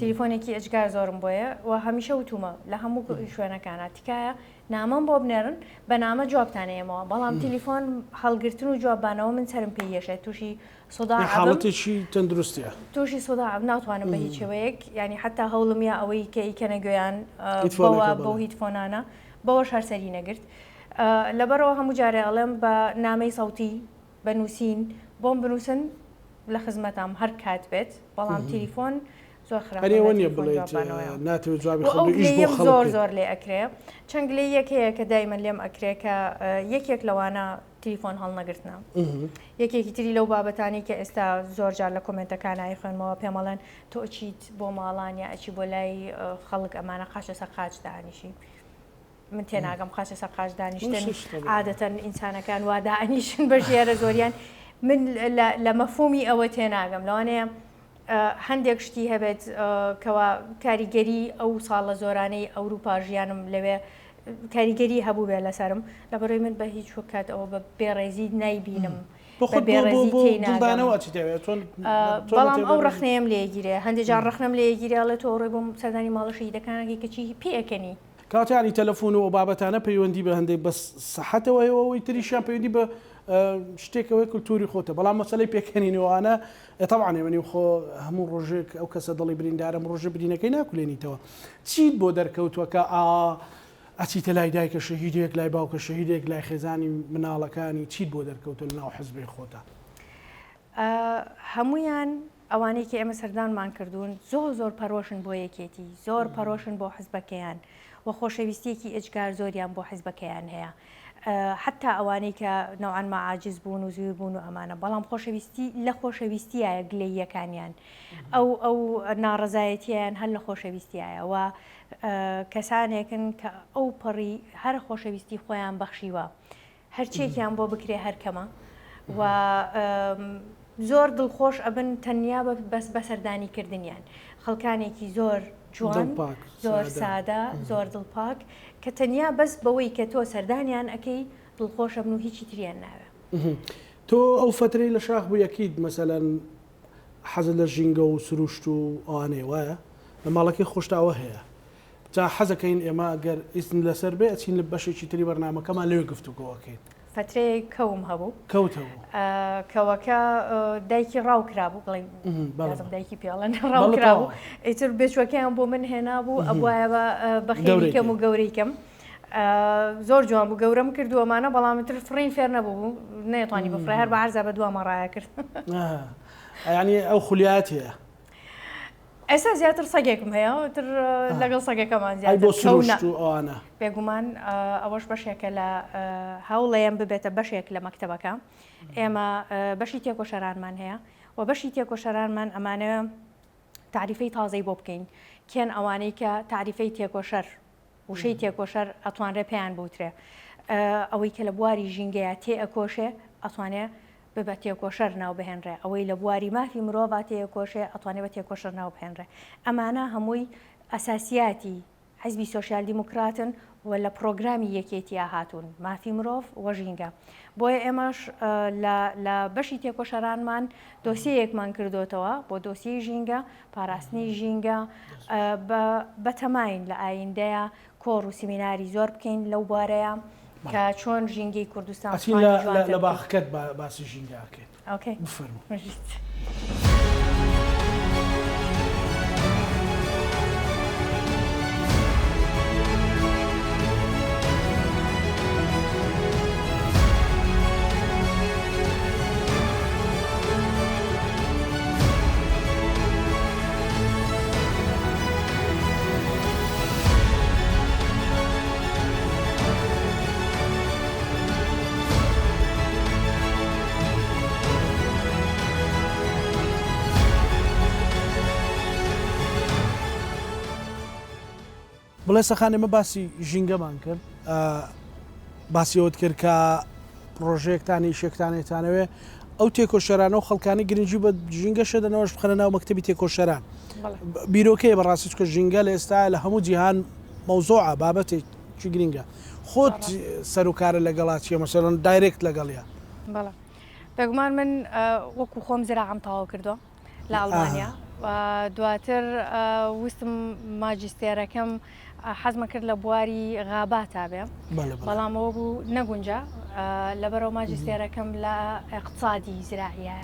تلیفۆنێکی ئێجگار زۆرم بۆیە و هەمیشە وتومە لە هەموو شوێنەکانا تکایە نامەم بۆ بنێرن بە نامە جوابتان ئەیەمەوە بەڵام تلیفۆن هەڵگرتن و جواببانەوە من سەرم پێی یەشێت تووشی سودا یە ئەبم. حاڵەتێکی تەندروستیە. تووشی سودا ئەبم ناتوانم بە هیچ شێوەیەک یانی حەتا هەوڵم یا ئەوەی کە ئیکەنە گوێیان بەوە هیتفۆنەکە بەو بەڵێ. headphone انە بەوەش هەر سەری نەگرت لەبەرئەوە هەموو جارێ ئەڵێم بە نامەی سەوتی بە نووسین بۆم بنووسن لە خزمەتام هەر کات بێت بەڵام تلیفۆن زۆر خراپم ئەرێ لە ئەوە نییە تلیفۆن بڵێیت جواببانەوەیە ناتەوێت جوابی و ئەو خەڵک ئیش بۆ گلەییەم خەڵک زۆر بکەیت. زۆر لێ ئەکرێ چەند گلەییەک هەیە کە دایمەن لێم ئەکرێ کە یەکێک لەوانە تلیفۆن هەڵنەگرتنە یەکێکی تری لەو بابەتانەی کە ئێستا زۆر جار لە کۆمێنتەکان ئایخوێنمەوە پێم ئەڵێن تۆ ئەچیت بۆ ماڵان یا ئەچی بۆ لای خەڵک ئەمانە قاچ لەسەر قاچ دانیشی من تێناگەم قاچ لەسەر قاچ دانیشتن عادەتەن ئینسانەکان وا دائەنیشن بە ژێرە زۆریان من لە مەفهومی ئەوە تێناگەم لەوانەیە هەندێک شتی هەبێت کەوا کاریگەری ئەو ساڵە زۆرانەی ئەوروپا ژیانم لەوێ کاریگەری هەبوو بێ لەسەرم لەبەرەوەی من بە هیچ کات ئەوە بە بێڕێزی نایبینم بەڵام ئەو ڕخنەیەم لێگیرێ هەندێک جار ڕخنەم لێگیرێ ئەڵێ تۆ ڕۆی بۆم سەردانی ماڵە شەهیدەکانەکەی کەچی پێئەکەنی. کەواتە یانی تەلەفۆن و ئەو بابەتانە پەیوەندی بە هەندێک بە سەحەتەوە هەیە و ئەوەی تریشیان پەیوەندی بە. شتێکەوەی کولتوری خۆتە بەڵام مەسەلەی پێکەنین و ئەوانە ئێ تەبعەن ئێمە نیم خۆ هەموو ڕۆژێک ئەو کەسە دڵی بریندارە هەموو ڕۆژێ برینەکەی ناکولێنیتەوە چیت بۆ دەرکەوتووە کە ئا ئەچیتە لای دایکە شەهیدێک لای باوکە شەهیدێک لای خێزانی مناڵەکانی چیت بۆ دەرکەوتووە لەناو حزبی خۆتا؟ هەموویان ئەوانەی کە ئێمە سەردانمان کردوون زۆر زۆر پەرۆشن بۆ یەکێتی، زۆر پەرۆشن بۆ حزبەکەیان و خۆشەویستییەکی ئێجگار زۆریان بۆ حزبەکەیان هەیە. حەتتا ئەوانەی کە نەوعەن ما عاجز بوون و زویر بوون و ئەمانە، بەڵام خۆشەویستی لە خۆشەویستیایە گلەییەکانیان، ئەو ئەو ناڕەزایەتییەیان هەر لە خۆشەویستیایە و کەسانێکن کە ئەوپەڕی هەرە خۆشەویستی خۆیان بەخشیوە. هەرچیەکیان بۆ بکرێ هەر کەمە و زۆر دڵخۆش ئەبن تەنیا بەس بە سەردانی کردنیان خەڵکانێکی زۆر جوان زۆر سادە زۆر دڵپاک کە تەنیا بەس بەوەی کە تۆ سەردانیان ئەەکەی دڵخۆشە بن و هیچی تریان ناوێ. تۆ ئەو فەترەی لە شاخ بووی ئەکید مەسەلەن حەزت لە ژینگە و سروشت و ئەوانەیە وایە؟ لە ماڵەکەی خۆشتا ئەوە هەیە؟ جا حەزەکەین ئێمە گەر ئیزن لەسەر بێ ئەچین لە بەشێکی تری بەرنامەکەمان لەوێ گفتوگۆ ئەکەین. فەترەیەک کەوم هەبوو. کەوت هەبوو. کەوەکە دایکی ڕاو کرابوو بڵێین لازم دایکی پێ ئەڵێن ڕاو کرابوو ئیتر بێچوەکەیان بۆ من هێنابوو ئەبوایە بە بەخێوی کەم و گەورەی کەم. زۆر جوان بوو گەورەم کردو ئەمانە بەڵام تر فڕین فێر نەبوو نەیەتوانی بفڕێ هەر بە عەرزا بە دواما ڕایە کرد. یانی ئەو خولیایەت هەیە. ئێستا زیاتر سەگێکم هەیە تر لەگەڵ سەگەکەمان زیاتر بۆ سروشت و ئەوانە. بێگومان ئەوەش بەشێکە لە هەوڵەیەم ببێتە بەشێک لە مەکتەبەکە. ئێمە بەشی تێکۆشەرانمان هەیە و بەشی تێکۆشەرانمان ئەمانەوێ تاریفەی تازەی بۆ بکەین. کێن ئەوانەی کە تاریفەی تێکۆشەر وشەی تێکۆشەر ئەتوانرێ پێیان بوترێ. ئەوەی کە لە بواری ژینگەیا تێئەکۆشێ ئەتوانێ بە تێکۆشەر ناو بهێنرێ، ئەوەی لە بواری مافی مرۆڤا تێیەکۆشێ ئەتوانێ بە تێکۆشەر ناو بهێنرێ. ئەمانە هەمووی ئەساسیاتی حیزبی سۆسیال دیموکراتن و لە پڕۆگرامی یەکێتیا هاتوون، مافی مرۆڤ و ژینگە. بۆیە ئێمەش لە لە بەشی تێکۆشەرانمان دۆسیەیەکمان کردۆتەوە بۆ دۆسیەی ژینگە، پاراستنی ژینگە، بە بەتەماین لە ئایندەیا کۆڕ و سیمیناری زۆر بکەین لەو بوارەیا کە چۆن ژینگەی کوردستان ئەچین بتوانین لە جوانتر لە بکەین. باخەکەت باسی ژینگە ئەکەین. ئۆکەی بفەرموو. بژیت. بڵێسە خان ئێمە باسی ژینگەمان کرد باسی ئەوەت کرد کە پڕۆژەیەکتان ئیشێکتان ئەتانەوێ ئەو تێکۆشەرانە و خەڵکانی گرنگی بە ژینگە شەدەنەوەش بخەنە ناو مەکتەبی تێکۆشەران بیرۆکەیە بەڕاستی چکە ژینگە لە ئێستا لە هەموو جیهان مەوزوعە بابەتێکی گرنگە خۆت سەرکارە لەگەڵا چیە مەسەلەن direct لەگەڵە بەڵێ بێگومان من وەکو خۆم زراعەم تەواو کردووە لە ئەڵمانیا دواتر ویستم ماجستێرەکەم حەزمە کرد لە بواری غاباتا بێ بەڵام ئەوە بوو نەگونجا لەبەرەوە ماجستێرەکەم لە اقتصادی زراعیە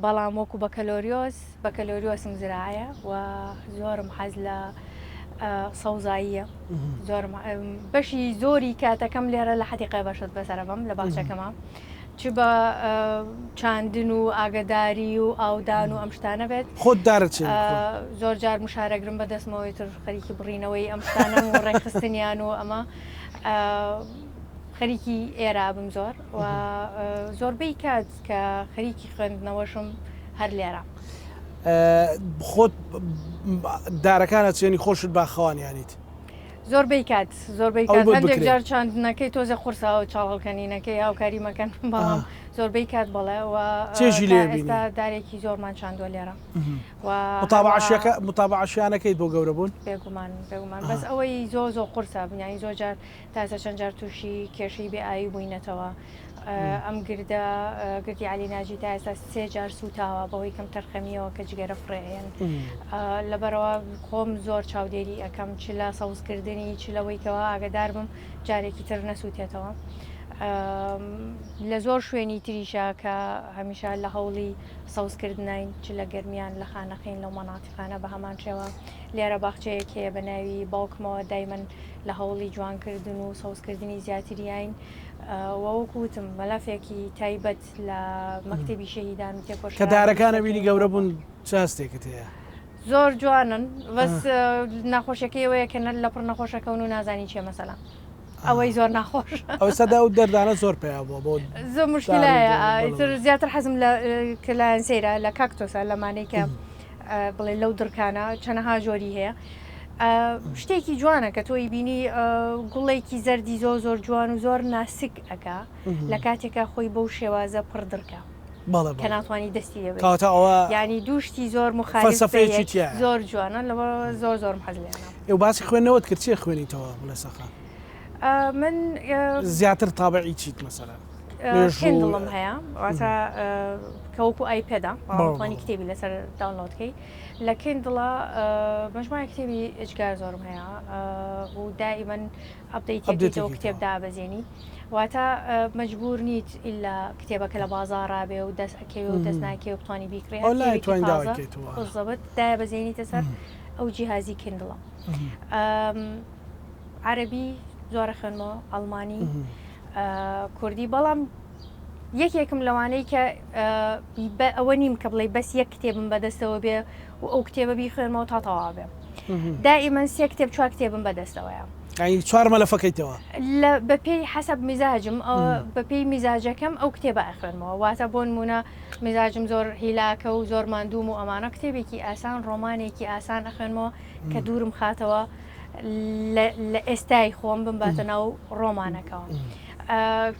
بەڵام وەکو بەکەلۆریۆس بەکەلۆریۆسم زراعە و زۆرم حەز لە سەوزاییە زۆرم بەشی زۆری کاتەکەم لێرە لە حەدیقە بەشت بەسەرەبم لە باخچەکەمە چ بە چاندن و ئاگەداری و ئاودان و ئەم شتانە بێت. خۆت دارت چێنی خۆت. زۆر جار مشارەگرم بە دەستمەوە ئیتر خەریکی بڕینەوەی ئەم شتانەم و ڕێکخستنیان و ئەمە خەریکی ئێرە ئەبم زۆر و زۆربەی کات کە خەریکی خوێندنەوەشم هەر لێرە. خۆت دارەکان ئەچێنی خۆشت باخەوانیانیت؟ زۆربەی کات زۆربەی کات هەندێک جار چاندنەکەی تۆزێ قورسە و چاڵ هەڵکەنینەکەی هاوکاری مەکەن بەڵام زۆربەی کات بەڵێ و چێژی لێ ئێستا دارێکی زۆرمان چاندوە لێرە و متابعەشەکە متابعەشیانەکەیت بۆ گەورە بوون بێگومان بێگومان بەس ئەوەی زۆ زۆ قورسە بنیانی زۆر جار تا ئێستا چەند جار تووشی کێشەی بێ ئاوی بووینەتەوە ئەم گردە گردی عەلی ناجی تا ئێستا سێ جار سووتاوە بەهۆی کەم تەرخەمیەوە کە جگەرە فڕێن لەبەرەوە خۆم زۆر چاودێری ئەەکەم چ لە سەوزکردنی چ لەوەی کەەوە ئاگدار بم جارێکی تر نەسووتێتەوە. لە زۆر شوێنی تریشا کە هەمیشە لە هەوڵی سەوزکردنین چ لە گەرمیان لە خانەقین لەو مەناتیقانە بە هەمان شێوە لێرە باخچەیەک هەیە بە ناوی باوکمەوە دایمەن لە هەوڵی جوانکردن و سەوزکردنی زیاتریین و وەکو وتم مەلەفێکی تایبەت لە مەکتەبی شەهیدان و کە تێکۆشەران دارەکانە بینی دروستەکەین گەورە بوون چ هەستێکت هەیە؟ زۆر جوانن بەس ناخۆشیەکەی ئەوەیە کە لەپڕ نەخۆشەکەون و نازانی چیە مەسەلە. ئەوەی زۆر ناخۆش ئەو سەدا ئەو دەردانە زۆر پیا بووە بۆ زۆر مشکلایە ئیتر زیاتر حەزم لە کەلایەن سەیرە لە کاکتۆسە لەمانەی کە بڵێ لەو دڕکانە چەنەها جۆری هەیە شتێکی جوانە کە تۆی بینی گوڵێکی زەردی زۆر زۆر جوان و زۆر ناسک ئەکا لە کاتێکا خۆی بەو شێوازە پڕ دڕکە کە ناتوانانی دەستی لێ کاتە ئەوە ینی دووشتی زۆر مخالفەیەکی زۆر جوانە لەوە زۆر زۆرم حەز لێیانە. ئێ باسی خوێندنەوەت کرد چێ خوێنیتەوە بڵێسە خان؟ من زیاتر تابعی چیت مەسەلەن؟ Kindle م هەیە واتە کە وەکو iPad ە بەڵام توانی کتێبی لەسەر download کەی لە Kindle ە مەجموعە کتێبی ئێجگار زۆرم هەیە و دائیمەن update ی کتێب دابەزێنی واتە مەجبور نیت ئیلا کتێبەکە لە بازاڕا بێ و دەست ئەکەوێ و دەست ناکەوێ و بتوانی بیکڕی هەر کتێبێکی تازە بالضبط دایبەزێنیتە سەر ئەو جیهازی Kindle ە عەرەبی زۆرە خوێنمەوە ئەڵمانی کوردی بەڵام یەکێکم لەوانەی کە ئەوە نیم کە بڵێ بەس یەک کتێبم بەدەستەوە بێ و ئەو کتێبە بیخوێنمەوە تا تەواو بێ دائیمەن سێ کتێب چوار کتێبم بەدەستەوەیە. یانی چوار مەلەفەکەیتەوە؟ لە بەپێی حەسەب میزاجم بەپێی میزاجەکەم ئەو کتێبە ئەخوێنمەوە واتە بۆ نموونە میزاجم زۆر هیلاکە و زۆر ماندووم و ئەمانە کتێبێکی ئاسان ڕۆمانێکی ئاسان ئەخوێنمەوە کە دوورم خاتەوە لە ئێستای خۆم بمباتە ناو ڕۆمانەکەوە.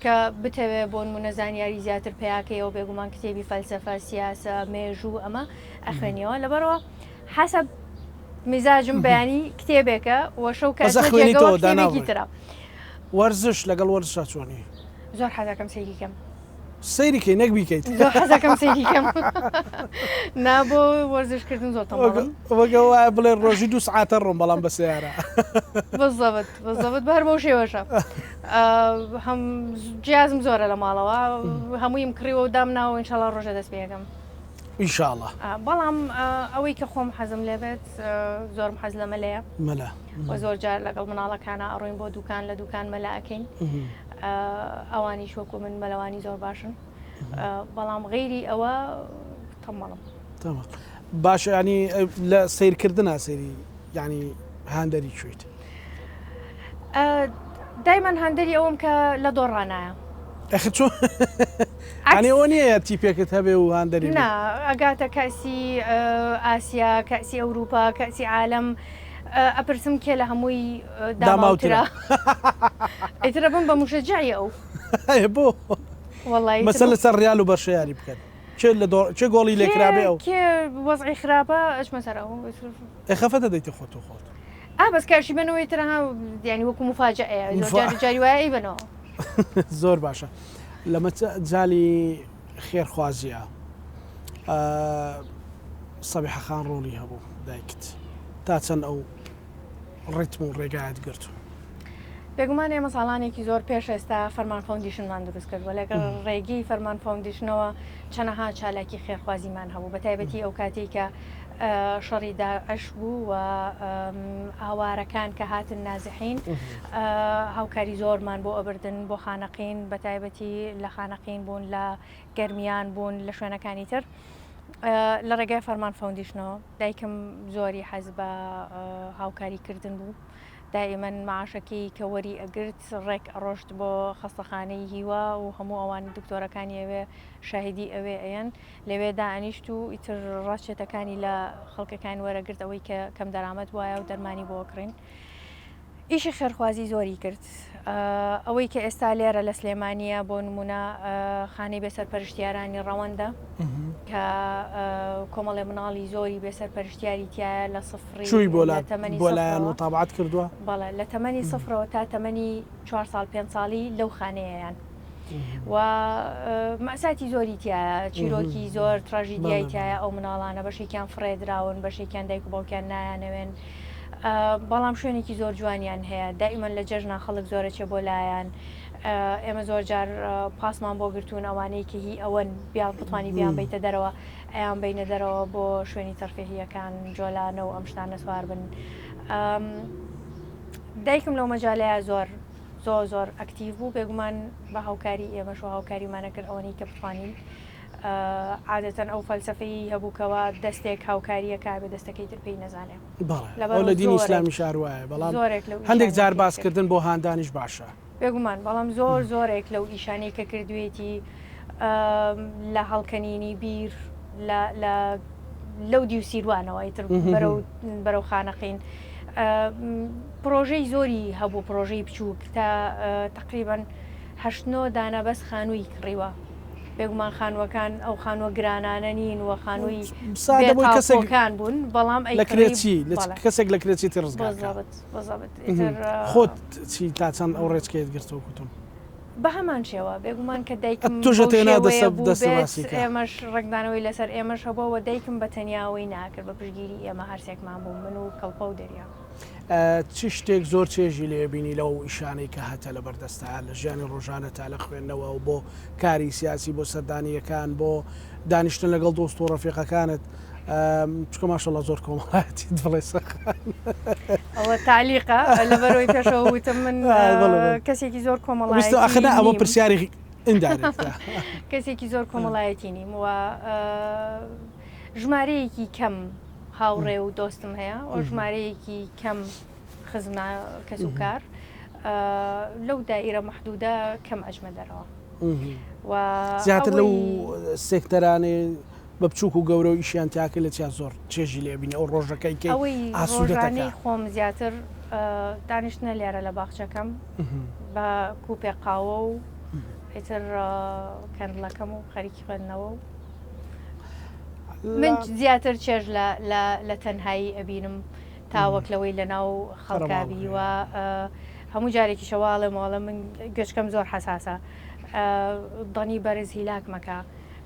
کە بتەوێ بۆ نموونە زانیاری زیاتر پیاکەیەوە بێگومان کتێبی فەلسەفە سیاسە مێژوو ئەمە ئەخوێنیەوە لەبەرەوە حەسەب میزاجم بەیانی کتێبێکە و شەو کە بەس ئەچمە ئەخوێنیتەوە جێگەوە کتێبێکی دانابڕی. ترە. وەرزش لەگەڵ وەرزشا چۆنی؟ زۆر حەزەکەم سەیری کەم. سەیری کەی نەک بیکەیت. زۆر حەزەکەم سەیری کەم. نا بۆ وەرزش کردن زۆر تەمبەڵم. وەک ئەوە وایە بڵێ ڕۆژی دوو سعاتە ڕۆم بەڵام بە سەیارە. بزەبت بزەبت بە هەر بەو شێوەشە. هەم جیازم زۆرە لە ماڵەوە هەموویم کڕیوە و دامناوە ئینشاڵا ڕۆژێ دەست پێ ئەکەم. ئینشاڵا. بەڵام ئەوەی کە خۆم حەزم لێ بێت زۆرم حەز لە مەلەیە. مەلە. و زۆر جار لەگەڵ مناڵەکانا ئەڕۆین بۆ دوکان لە دوکان مەلە ئەکەین. ئەوانیش وەکو من مەلەوانی زۆر باشن. بەڵام غەیری ئەوە تەمەڵم. تەمەڵ. باشە یانی لە سەیرکردنا سەیری یانی هاندەری کوێیت؟ دایمەن هاندەری ئەوەم کە لە دۆڕانایە. ئەخر چۆن یانی ئەوە نییە تیپێکت هەبێ و هاندەری نا ئەگاتە کەسی ئاسیا کەسی ئەوروپا کەسی عالم ئەپرسم کێ لە هەمووی داماوترە ئیترە بم بە مشەجعی ئەو بۆ وەڵی مەسە لەسەر ریال و بەرشە یاری بکەن کێ لە کێ گۆڵی لێکرابێ ئەو کێ وەزعی خراپە ئەچمە سەر ئەو ئێ خەفەتە دەیتە خۆت و خۆت. ئا بەس کاشی بەنەوەی تر ها یانی وەکو مفاجەئەیە زۆر جار جاری وایە ئەیبەنەوە. زۆر باشە لە مەجالی خێرخوازیە سەبیحە خان ڕۆڵی هەبوو دایکت تا چەند ئەو ڕیتم و ڕێگایەت گرت؟ بێگومان ئێمە ساڵانێکی زۆر پێش ئێستا فەرمان Foundation مان دروست کرد و لەگەڵ ڕێگەی فەرمان Foundation ەوە چەنەها چالاکی خێرخوازیمان هەبوو بە تایبەتی ئەو کاتێک کە شەڕی داعش بوو و ئاوارەکان کە هاتن نازحین هاوکاری زۆرمان بۆ ئەبردن بۆ خانەقین بە تایبەتی لە خانەقین بوون لە گەرمیان بوون لە شوێنەکانی تر لە ڕێگای فەرمان Foundation ەوە دایکم زۆری حەز بە هاوکاری کردن بوو دائیمەن معاشەکەی کە وەری ئەگرت ڕێک ئەڕۆشت بۆ خەستەخانەی هیوا و هەموو ئەوان دکتۆرەکانی ئەوێ شاهیدی ئەوێ ئەیەن لەوێ دائەنیشت و ئیتر ڕاچێتەکانی لە خەڵکەکان وەرەگرت ئەوەی کە کەم دەرامەت وایە و دەرمانی بۆ کڕین ئیشی خێرخوازی زۆری کرد ئەوەی کە ئێستا لێرە لە سلێمانیە بۆ نمونە خانەی بێسەرپەرشتیارانی ڕەوەندە کە کۆمەڵێ مناڵی زۆری بێسەرپەرشتیاری تایە لە سفری چووی بۆ تەمەنی بۆ لایەن متابعت کردووە بەڵێ لە تەمەنی سفرەوە تا تەمەنی چوار ساڵ پێ ساڵی لەو خانەیەیان و مەساتی زۆری تایە چیرۆکی زۆر تراژیدیای تایە ئەو مناڵانە بەشێکیان فڕێدراون بەشێکیان دایک و باوکیان نایانەوێن. بەڵام شوێنێکی زۆر جوانیان هەیە دائیمەن لە جەژنا خەڵک زۆرە چێ بۆ لایەن ئێمە زۆر جار پاسمان بۆ گرتوون ئەوانەی کە هی ئەوەن بیان بتوانی بیان بیتە دەرەوە ئەیان بینە دەرەوە بۆ شوێنی تەرفیهیەکان جۆلانە و ئەم شتانە سوار بن دایکم لەو مەجالەیە زۆر زۆر زۆر ئەکتیڤ بوو بێگومان بە هاوکاری ئێمەش و هاوکاریمانە کرد ئەوەنەی کە بتوانین عادەتەن ئەو فەلسەفەی هەبوو کەوا دەستێک هاوکاریەکە بێ دەستەکەی تر پێی نەزانێ بەڵێ لە دینی ئیسلامی شار وایە بەڵام هەندێک جار باسکردن بۆ هاندانیش باشە بێگومان بەڵام زۆر زۆرێک لەو ئیشانەی کە کردوێتی لە هەڵکەنینی بیر لە لەو دیو سیروانەوە ئیتر بەرەو بەرەو خانەقین پرۆژەی زۆری هەبوو پرۆژەی بچووک تا تقریبان هەشت نۆ دانە بەس خانووی کڕیوە بێگومان خانووەکان ئەو خانووە گرانانە نین و خانووی سادە بۆی کەسێک بێتاپۆکان بوون بەڵام لە ئەیکڕی کرێچی لە بەڵێ کەسێک لە کرێچیتی ڕزگار کا بزەبت بزەبت ئیتر خۆت چی تا چەند ئەو ڕێچکەیەت گرتووە کوتم؟ بە هەمان شێوە بێگومان کە دایکم تۆش بەو ئەتەوێ نا شێوەیە دەستە بوو دەستە بێت باسی کە. ئێمەش ڕەنگدانەوەی لەسەر ئێمەش هەبووە و دایکم بە تەنیا ئەوەی ناکرد بە پشتگیری ئێمە هەرسێکمان بوو من و کەڵپە و دەریا. چ شتێک زۆر چێژی لێ بینی لەو ئیشانەی کە هەتە لەبەر دەستتا لە ژیانی ڕۆژانەتا لە خوێندنەوە و بۆ کاری سیاسی بۆ سەردانییەکان بۆ دانیشتن لەگەڵ دۆست و ڕەفیقەکانت چونکە ماشەڵڵا زۆر کۆمەڵایەتیت بڵێ سەخان. ئەوە تەعلیقە لەبەرئەوەی پێشەوە وتم من کەسێکی زۆر کۆمەڵایەتی ئاخر نا ئەوە پرسیاری indirect ە. کەسێکی زۆر کۆمەڵایەتی نیم و ژمارەیەکی کەم هاوڕێ و دۆستم هەیە و ژمارەیەکی کەم خزمە کەس و کار لەو دائیرە مەحدودە کەم ئەچمە دەرەوە و زیاتر لەو سێکتەرانەی بە بچووک و گەورە و ئیشیان تیا کرد لە چیا زۆر چێژی لێ بینی ئەو ڕۆژەکەی کەی ئەوەی ئاسوودەتەکە؟ ڕۆژانەی خۆم زیاتر دانیشتنە لێرە لە باخچەکەم بە کوپێک قاوە و ئیتر کەندڵەکەم و خەریکی خوێندنەوە و من زیاتر چێژ لە تەنهایی ئەبینم تا وەک لەوەی لە ناو خەڵکا بی و هەموو جارێکیشە وا ئەڵێم ئەڵێم من گوێچکەم زۆر حەساسە دەنگی بەرز هیلاک مەکە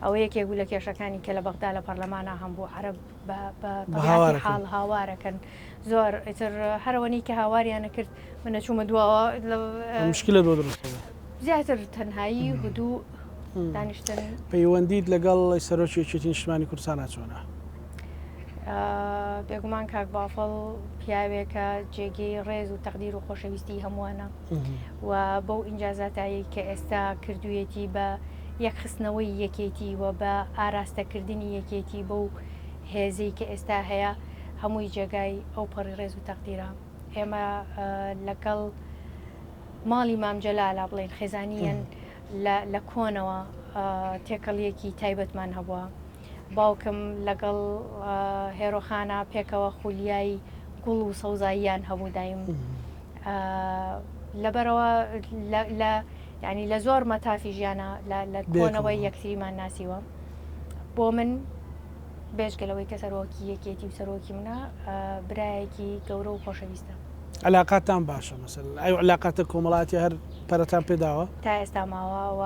ئەوە یەکێک بوو لە کێشەکانی کە لە بەغدا لە پەرلەمانا هەم بوو عەرەب بە تەبیعەتی حاڵ هاوارەکەن زۆر ئیتر هەرەوەنی کە هاواریانە کرد من نەچوومە دواوە مشکلت بۆ دروست بوو. زیاتر تەنهایی هدوء دانیشتن. پەیوەندیت لەگەڵ سەرۆکی یەکێتی نیشتمانی کوردستانا چۆنە؟ بێگومان کاک بافڵ پیاوێکە جێگەی ڕێز و تەقدیر و خۆشەویستی هەمووانە و بەو ئینجازاتایی کە ئێستا کردوویەتی بە یەکخستنەوەی یەکێتی و بە ئاراستەکردنی یەکێتی بەو هێزەی کە ئێستا هەیە هەمووی جێگای ئەو پەڕی ڕێز و تەقدیرە. ئێمە لەگەڵ ماڵی مام جەلالە بڵێین خێزانیان لە کۆنەوە تێکەڵیەکی تایبەتمان هەبووە باوکم لەگەڵ هێرۆخانە پێکەوە خولیای گوڵ و سەوزاییان هەبوو دایم لەبەرەوە لە ینی لە زۆر مەتافی ژیانە لە کۆنەوەی یەکتریمان ناسیوە بۆ من بێجگە لەوەی کە سەرۆکی یەکێتی و سەرۆکی منە، برایەکی گەورە و خۆشەویستە. عەلاقاتتان باشە مەسەلەن ئەو عەلاقاتە کۆمەڵایەتیە هەر پەرەتان پێ داوە؟ تا ئێستا ماوە و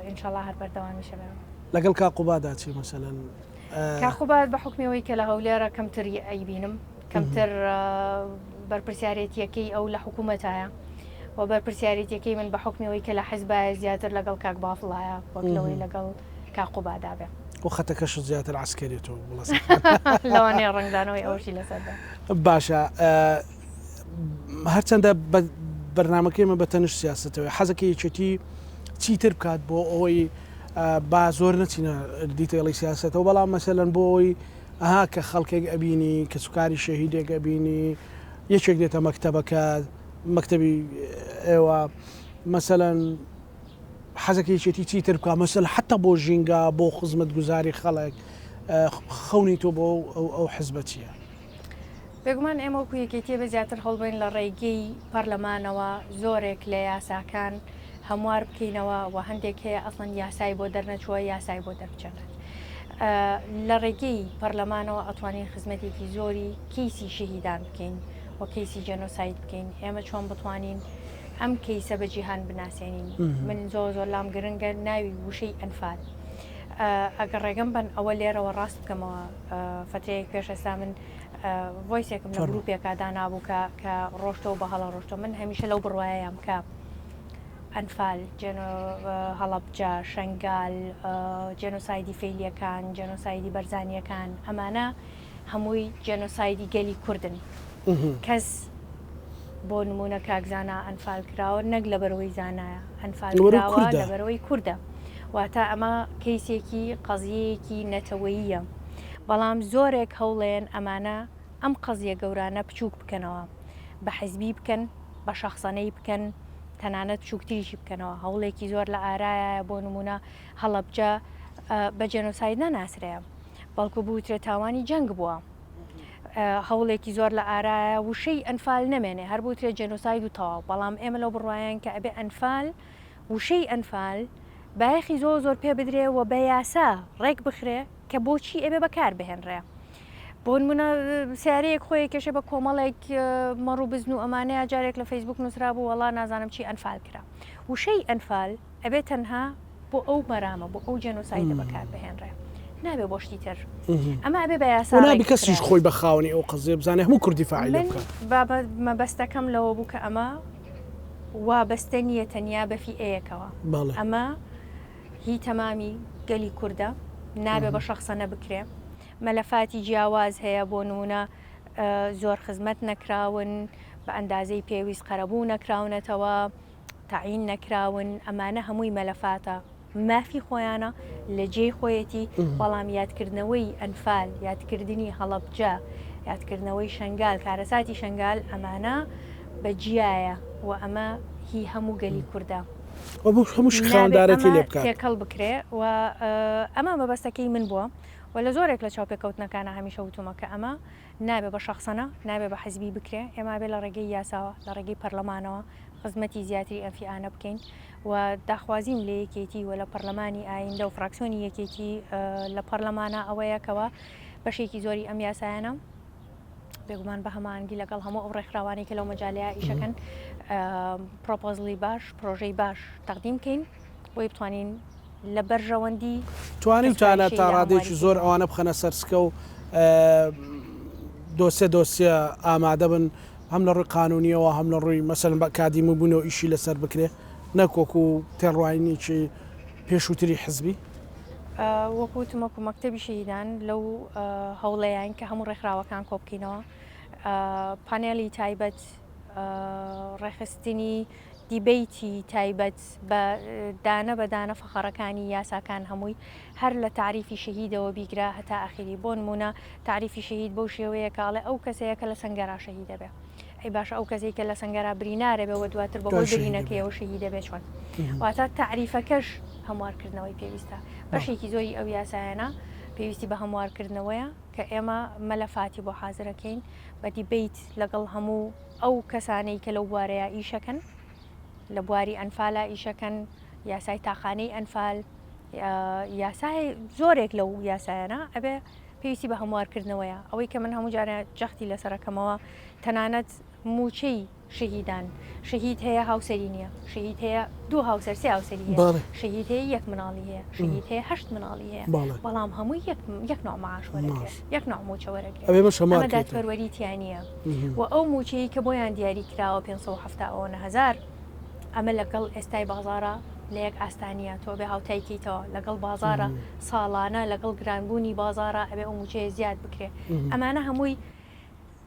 ئینشەڵا هەر بەردەوامیش ئەبێ. لەگەڵ کاک قوبادا چی مەسەلەن؟ کاک قوباد بە حوکمی ئەوەی کە لە هەولێرە کەمتر ئەیبینم، کەمتر بەرپرسیارێتییەکەی ئەو لە حکوومەتایە و بەرپرسیارێتییەکەی من بە حوکمی ئەوەی کە لە حیزبایە زیاتر لەگەڵ کاک بافڵایە وەک لەوەی لەگەڵ کاک قوبادا بێ. و خەتەکەشت زیاتر عەسکەریە تۆ بڵێ لەوانەیە ڕەنگدانەوەی ئەوەشی لەسەر بێ. باشە هەرچەندە بەرنامەکەی مە بە تەنیشت سیاسەتەوەی حەزەکە یەکێتی چیتر بکات بۆ ئەوەی با زۆر نەچینە detail ی سیاسەتەوە بەڵام مەسەلەن بۆ ئەوەی ئەها کە خەڵکێک ئەبینی کەسوکاری شەهیدێک ئەبینی یەکێک دێتە مەکتەبەکە مەکتەبی ئێوە مەسەلەن حەزەکە یەکێتی چیتر بکا مەسەل حتا بۆ ژینگە بۆ خزمەتگوزاری خەڵک خەونی تۆ بۆ ئەو حزبە چییە؟ بێگومان ئێمە وەکو یەکێتیە بە زیاتر هەوڵبەین لە ڕێگەی پەرلەمانەوە زۆرێک لە یاساکان هەموار بکەینەوە و هەندێک هەیە ئەسڵەن یاسای بۆ دەرنەچووە یاسای بۆ دەربچێنرێت. لە ڕێگەی پەرلەمانەوە ئەتوانین خزمەتێکی زۆری کەیسی شەهیدان بکەین و کەیسی جێنۆساید بکەین ئێمە چۆن بتوانین ئەم کەیسە بە جیهان بناسێنین من زۆر زۆر لام گرنگە ناوی وشەی ئەنفال ئەگەر ڕێگەم بن ئەوە لێرەوە ڕاست بکەمەوە فترەیەک پێش ئێستا من voice ێکم لە گروپێکا دانابوو کە کە ڕۆشتەوە بە هەڵە ڕۆشتەوە من هەمیشە لەو بڕوایەم کە ئەنفال هەڵەبجە شنگال جێنۆسایدی فەیلیەکان جێنۆسایدی بەرزانیەکان ئەمانە هەمووی جێنۆسایدی گەلی کوردن کەس بۆ نمونە کاک زانا ئەنفال کراوە نەک لەبەرەوەی زانایە ئەنفال کراوە لەبەرەوەی کوردە واتە ئەمە کەیسێکی قەزیەیەکی نەتەوەییە بەڵام زۆرێک هەوڵێن ئەمانە ئەم قەزیە گەورانە بچووک بکەنەوە بە حزبی بکەن بە شەخسەنەی بکەن تەنانەت بچووکتریشی بکەنەوە هەوڵێکی زۆر لە ئارایە بۆ نمونە هەڵەبجە بە جێنۆساید ناناسرێ بەڵکو بوترێ تاوانی جەنگ بووە هەوڵێکی زۆر لە ئارایە وشەی ئەنفال نەمێنێ هەر بوترێ جێنۆساید و تەواو بەڵام ئێمە لەو بڕوایەن کە ئەبێ ئەنفال وشەی ئەنفال بایەخی زۆر زۆر پێ بدرێ و بە یاسا ڕێک بخرێ کە بۆچی ئەبێ بەکار بهێنرێ. بۆ نمونە سیارەیەک خۆی کێشە بە کۆمەڵێک مەڕ و بزن و ئەمانەیە جارێک لە فەیسبوک نووسرا بوو وەڵا نازانم چی ئەنفال کرا وشەی ئەنفال ئەبێ تەنها بۆ ئەو مەرامە بۆ ئەو جێنۆسایدە بەکار بهێنرێ نابێ بۆ شتی تر ئەمە ئەبێ بە یاسا نابی کەسیش خۆی بە خاوەنی ئەو قەزیە بزانێ هەموو کوردی فاعلی بکات بابە مەبەستەکەم لەوە بوو کە ئەمە وابەستە نییە تەنیا بە فیئەیەکەوە ئەمە هی تەمامی گەلی کوردە نابێ بە شەخسەنە بکرێ مەلەفاتی جیاواز هەیە بۆ نمونە زۆر خزمەت نەکراون بە ئەندازەی پێویست قەرەبوو نەکراونەتەوە تەعین نەکراون، ئەمانە هەمووی مەلەفاتە، مافی خۆیانە، لە جێی خۆیەتی، بەڵام یادکردنەوەی ئەنفال، یادکردنی هەڵەبجە، یادکردنەوەی شەنگال، کارەساتی شەنگال، ئەمانە بە جیایە و ئەمە هی هەموو گەلی کوردە. و بۆ هەمووش نابێ خاوەندارێتی ئەمە لێ بکات. تێکەڵ بکرێ و ئەمە مەبەستەکەی من بووە و لە زۆرێک لە چاوپێکەوتنەکانا هەمیشە وتوومە کە ئەمە نابێ بە شەخسەنە، نابێ بە حزبی بکرێ، ئێمە ئەبێ لە ڕێگەی یاساوە، لە ڕێگەی پەرلەمانەوە خزمەتی زیاتری ئەم فیئانە بکەین و داخوازیم لە یەکێتی و لە پەرلەمانی ئایندە و فراکسیۆنی یەکێتی لە پەرلەمانە ئەوەیە کەوا بەشێکی زۆری ئەم یاسایانە بێگومان بە هەماهەنگی لەگەڵ هەموو ئەو ڕێکخراوانەی کە لەو مەجالەیە ئیشەکەن proposal ی باش پرۆژەی باش تەقدیم بکەین بۆی بتوانین لە بەرژەوەندی توانیوتانە تا ڕادەیەکی زۆر ئەوانە بخەنە سەر سکە و دۆسیە دۆسیە ئامادە بن هەم لە ڕووی قانونیەوە هەم لە ڕووی مەسەلەن بە ئەکادیمی بوونەوە ئیشی لەسەر بکرێ نەک وەکو تێڕواینێکی پێشووتری حزبی؟ وەکو وتم وەکو مەکتەبی شەهیدان لەو هەوڵەیان کە هەموو ڕێکخراوەکان کۆبکەینەوە پانێلی تایبەت ڕێکخستنی دیبەیتی تایبەت بە دانە بە دانە فەقەڕەکانی یاساکان هەمووی هەر لە تاریفی شەهیدەوە بیگرە هەتا ئاخیری بۆ نموونە تاریفی شەهید بەو شێوەیە کە ئەڵێ ئەو کەسەیە کە لە سەنگەرا شەهیدە بێ ئەی باشە ئەو کەسەی کە لە سەنگەرا برینارە بێ و دواتر بەهۆی برینەکەیەوە شەهیدە بێ چۆن واتە تاریفەکەش هەموارکردنەوەی پێویستە بەشێکی زۆری ئەو یاسایانە پێویستی بە هەموارکردنەوەیە کە ئێمە مەلەفاتی بۆ حازرەکەین بە دیبەیت لەگەڵ هەموو ئەو کەسانەی کە لەو بوارەیا ئیشەکەن لە بواری ئەنفالا ئیشەکەن یاسای تاقانەی ئەنفال یاسای زۆرێک لەو یاسایانە ئەبێ پێویستی بە هەموارکردنەوەیە ئەوەی کە من هەموو جارە جەختی لەسەرەکەمەوە تەنانەت مووچەی شەهیدان شەهید هەیە هاوسەری نییە شەهید هەیە دوو هاوسەر سێ هاوسەری هەیە شەهید هەیە یەک مناڵی هەیە شەهید هەیە هەشت مناڵی هەیە بەڵام هەمووی یەک یەک نوع معاش وەرەگرێ یەک نوع مووچە وەرەگرێ ئەمە دادپەروەری تیا نییە و ئەو مووچەی کە بۆیان دیاری کراوە 570 ئەوەنە هەزار ئەمە لەگەڵ ئێستای بازاڕە لە یەک ئاستا نییە تۆ بێ هاوتای کەیتەوە لەگەڵ بازاڕە ساڵانە لەگەڵ گرانبوونی بازاڕە ئەبێ ئەو مووچەیە زیاد بکرێ ئەمانە هەمووی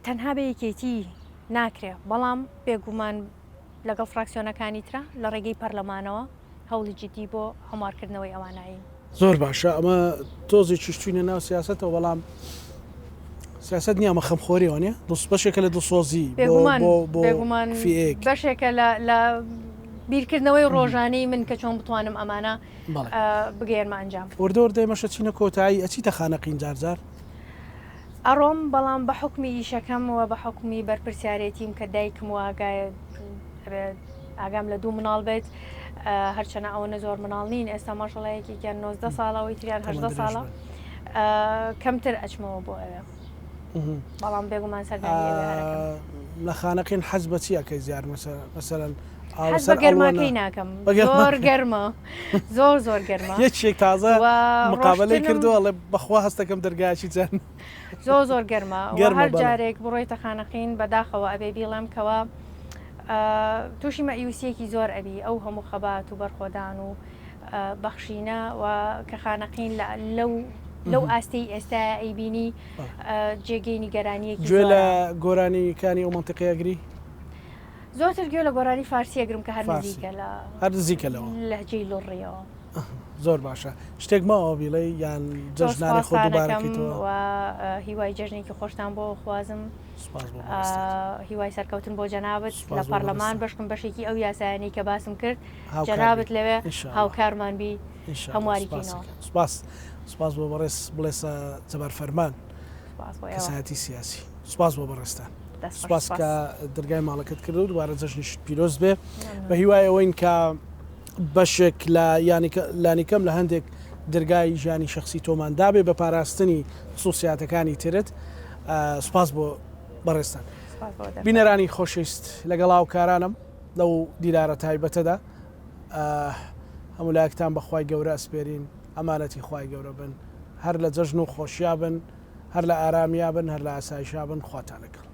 تەنها بە یەکێتی ناکرێ، بەڵام بێگومان لەگەڵ فراکسیۆنەکانی ترا لە ڕێگەی پەرلەمانەوە هەوڵی جدی بۆ هەموارکردنەوەی ئەوانە ئەین. زۆر باشە ئەمە تۆزێکیش چوینە ناو سیاسەتەوە بەڵام سیاسەت نییە ئەمە خەمخۆریە وانیە بەشێکە لە دڵسۆزی بێگومان بێگومان بەشێکە لە لە بیرکردنەوەی ڕۆژانەی من کە چۆن بتوانم ئەمانە بگەیەنمە ئەنجام. وردە وردە ئێمەش ئەچینە کۆتایی ئەچیتە خانەقین جار جار؟ ئەڕۆم بەڵام بە حوکمی ئیشەکەم و بە حوکمی بەرپرسیارێتیم کە دایکم و ئاگای ئاگام لە دوو مناڵ بێت هەرچەنە ئەوەنە زۆر مناڵ نین ئێستا ماشەڵا یەکێکیان 19 ساڵە ئەوی تریان 18 ساڵە کەمتر ئەچمەوە بۆ ئەوێ بەڵام بێگومان سەردانی ئەوێ هەرەکەم. لە خانەقین حەز بە چی ئەکەی زیار مەسەلەن؟ حەز بە گەرماکەی ناکەم زۆر گەرمە زۆر زۆر گەرمە یەکێک تازە مقابلەی کردووە ئەڵێ بەخوا هەستەکەم دەرگاکی جەن زۆر زۆر گەرمە هەر جارێک بڕۆیتە خانەقین بەداخەوە ئەبێ بیڵێم کەەوە تووشی مەئیوسیەکی زۆر ئەبی ئەو هەموو خەبات و بەرخۆدان و بەخشینە و کە خانەقین لەو لەو ئاستەی ئێستا ئەیبینی جێگەی نیگەرانیەکی گوێ لە گۆرانیەکانی ئەو مەنتیقەیە ئەگری؟ زۆرتر گوێ لە گۆرانی فارسی ئەگرم کە هەر نزیکە لە هەر نزیکە لەوە لەهجەی لوڕیەوە. زۆر باشە شتێک ماوە بیڵێی یان جەژنانی خۆ دووبارەکەیتەوە؟ و هیوای جەژنێکی خۆشتان بۆ خوازم هیوای سەرکەوتن بۆ جەنابت لە پەرلەمان بەشکم بەشێکی ئەو یاسایانی کە باسم کرد جەنابت لەوێ هاوکارمان بی هەمواریکەینەوە. سپاس سپاس بۆ بەڕێز بڵێسە جەبار فەرمان کەسایەتی سیاسی سپاس بۆ بەڕێزتان. سپاس کە دەرگای ماڵەکەت کرد و دووبارە جەژنیشت پیرۆز بێ بە هیوای ئەوەین کە بەشێک لە لانیکەم لە هەندێک دەرگای ژیانی شخصی تۆمان دابێ بە پاراستنی خصوصیاتەکانی ترت سپاس بۆ بەڕێزتان بینەرانی خۆشەویست لەگەڵ هاوکارانم لەو دیدارە تایبەتەدا هەموو لایەکتان بەخوای گەورە ئەسپێرین ئەمانەتی خوای گەورە بن هەر لە جەژن و خۆشیا بن هەر لە ئارامیا بن هەر لە ئاسایشا بن خواتان لەگەڵ.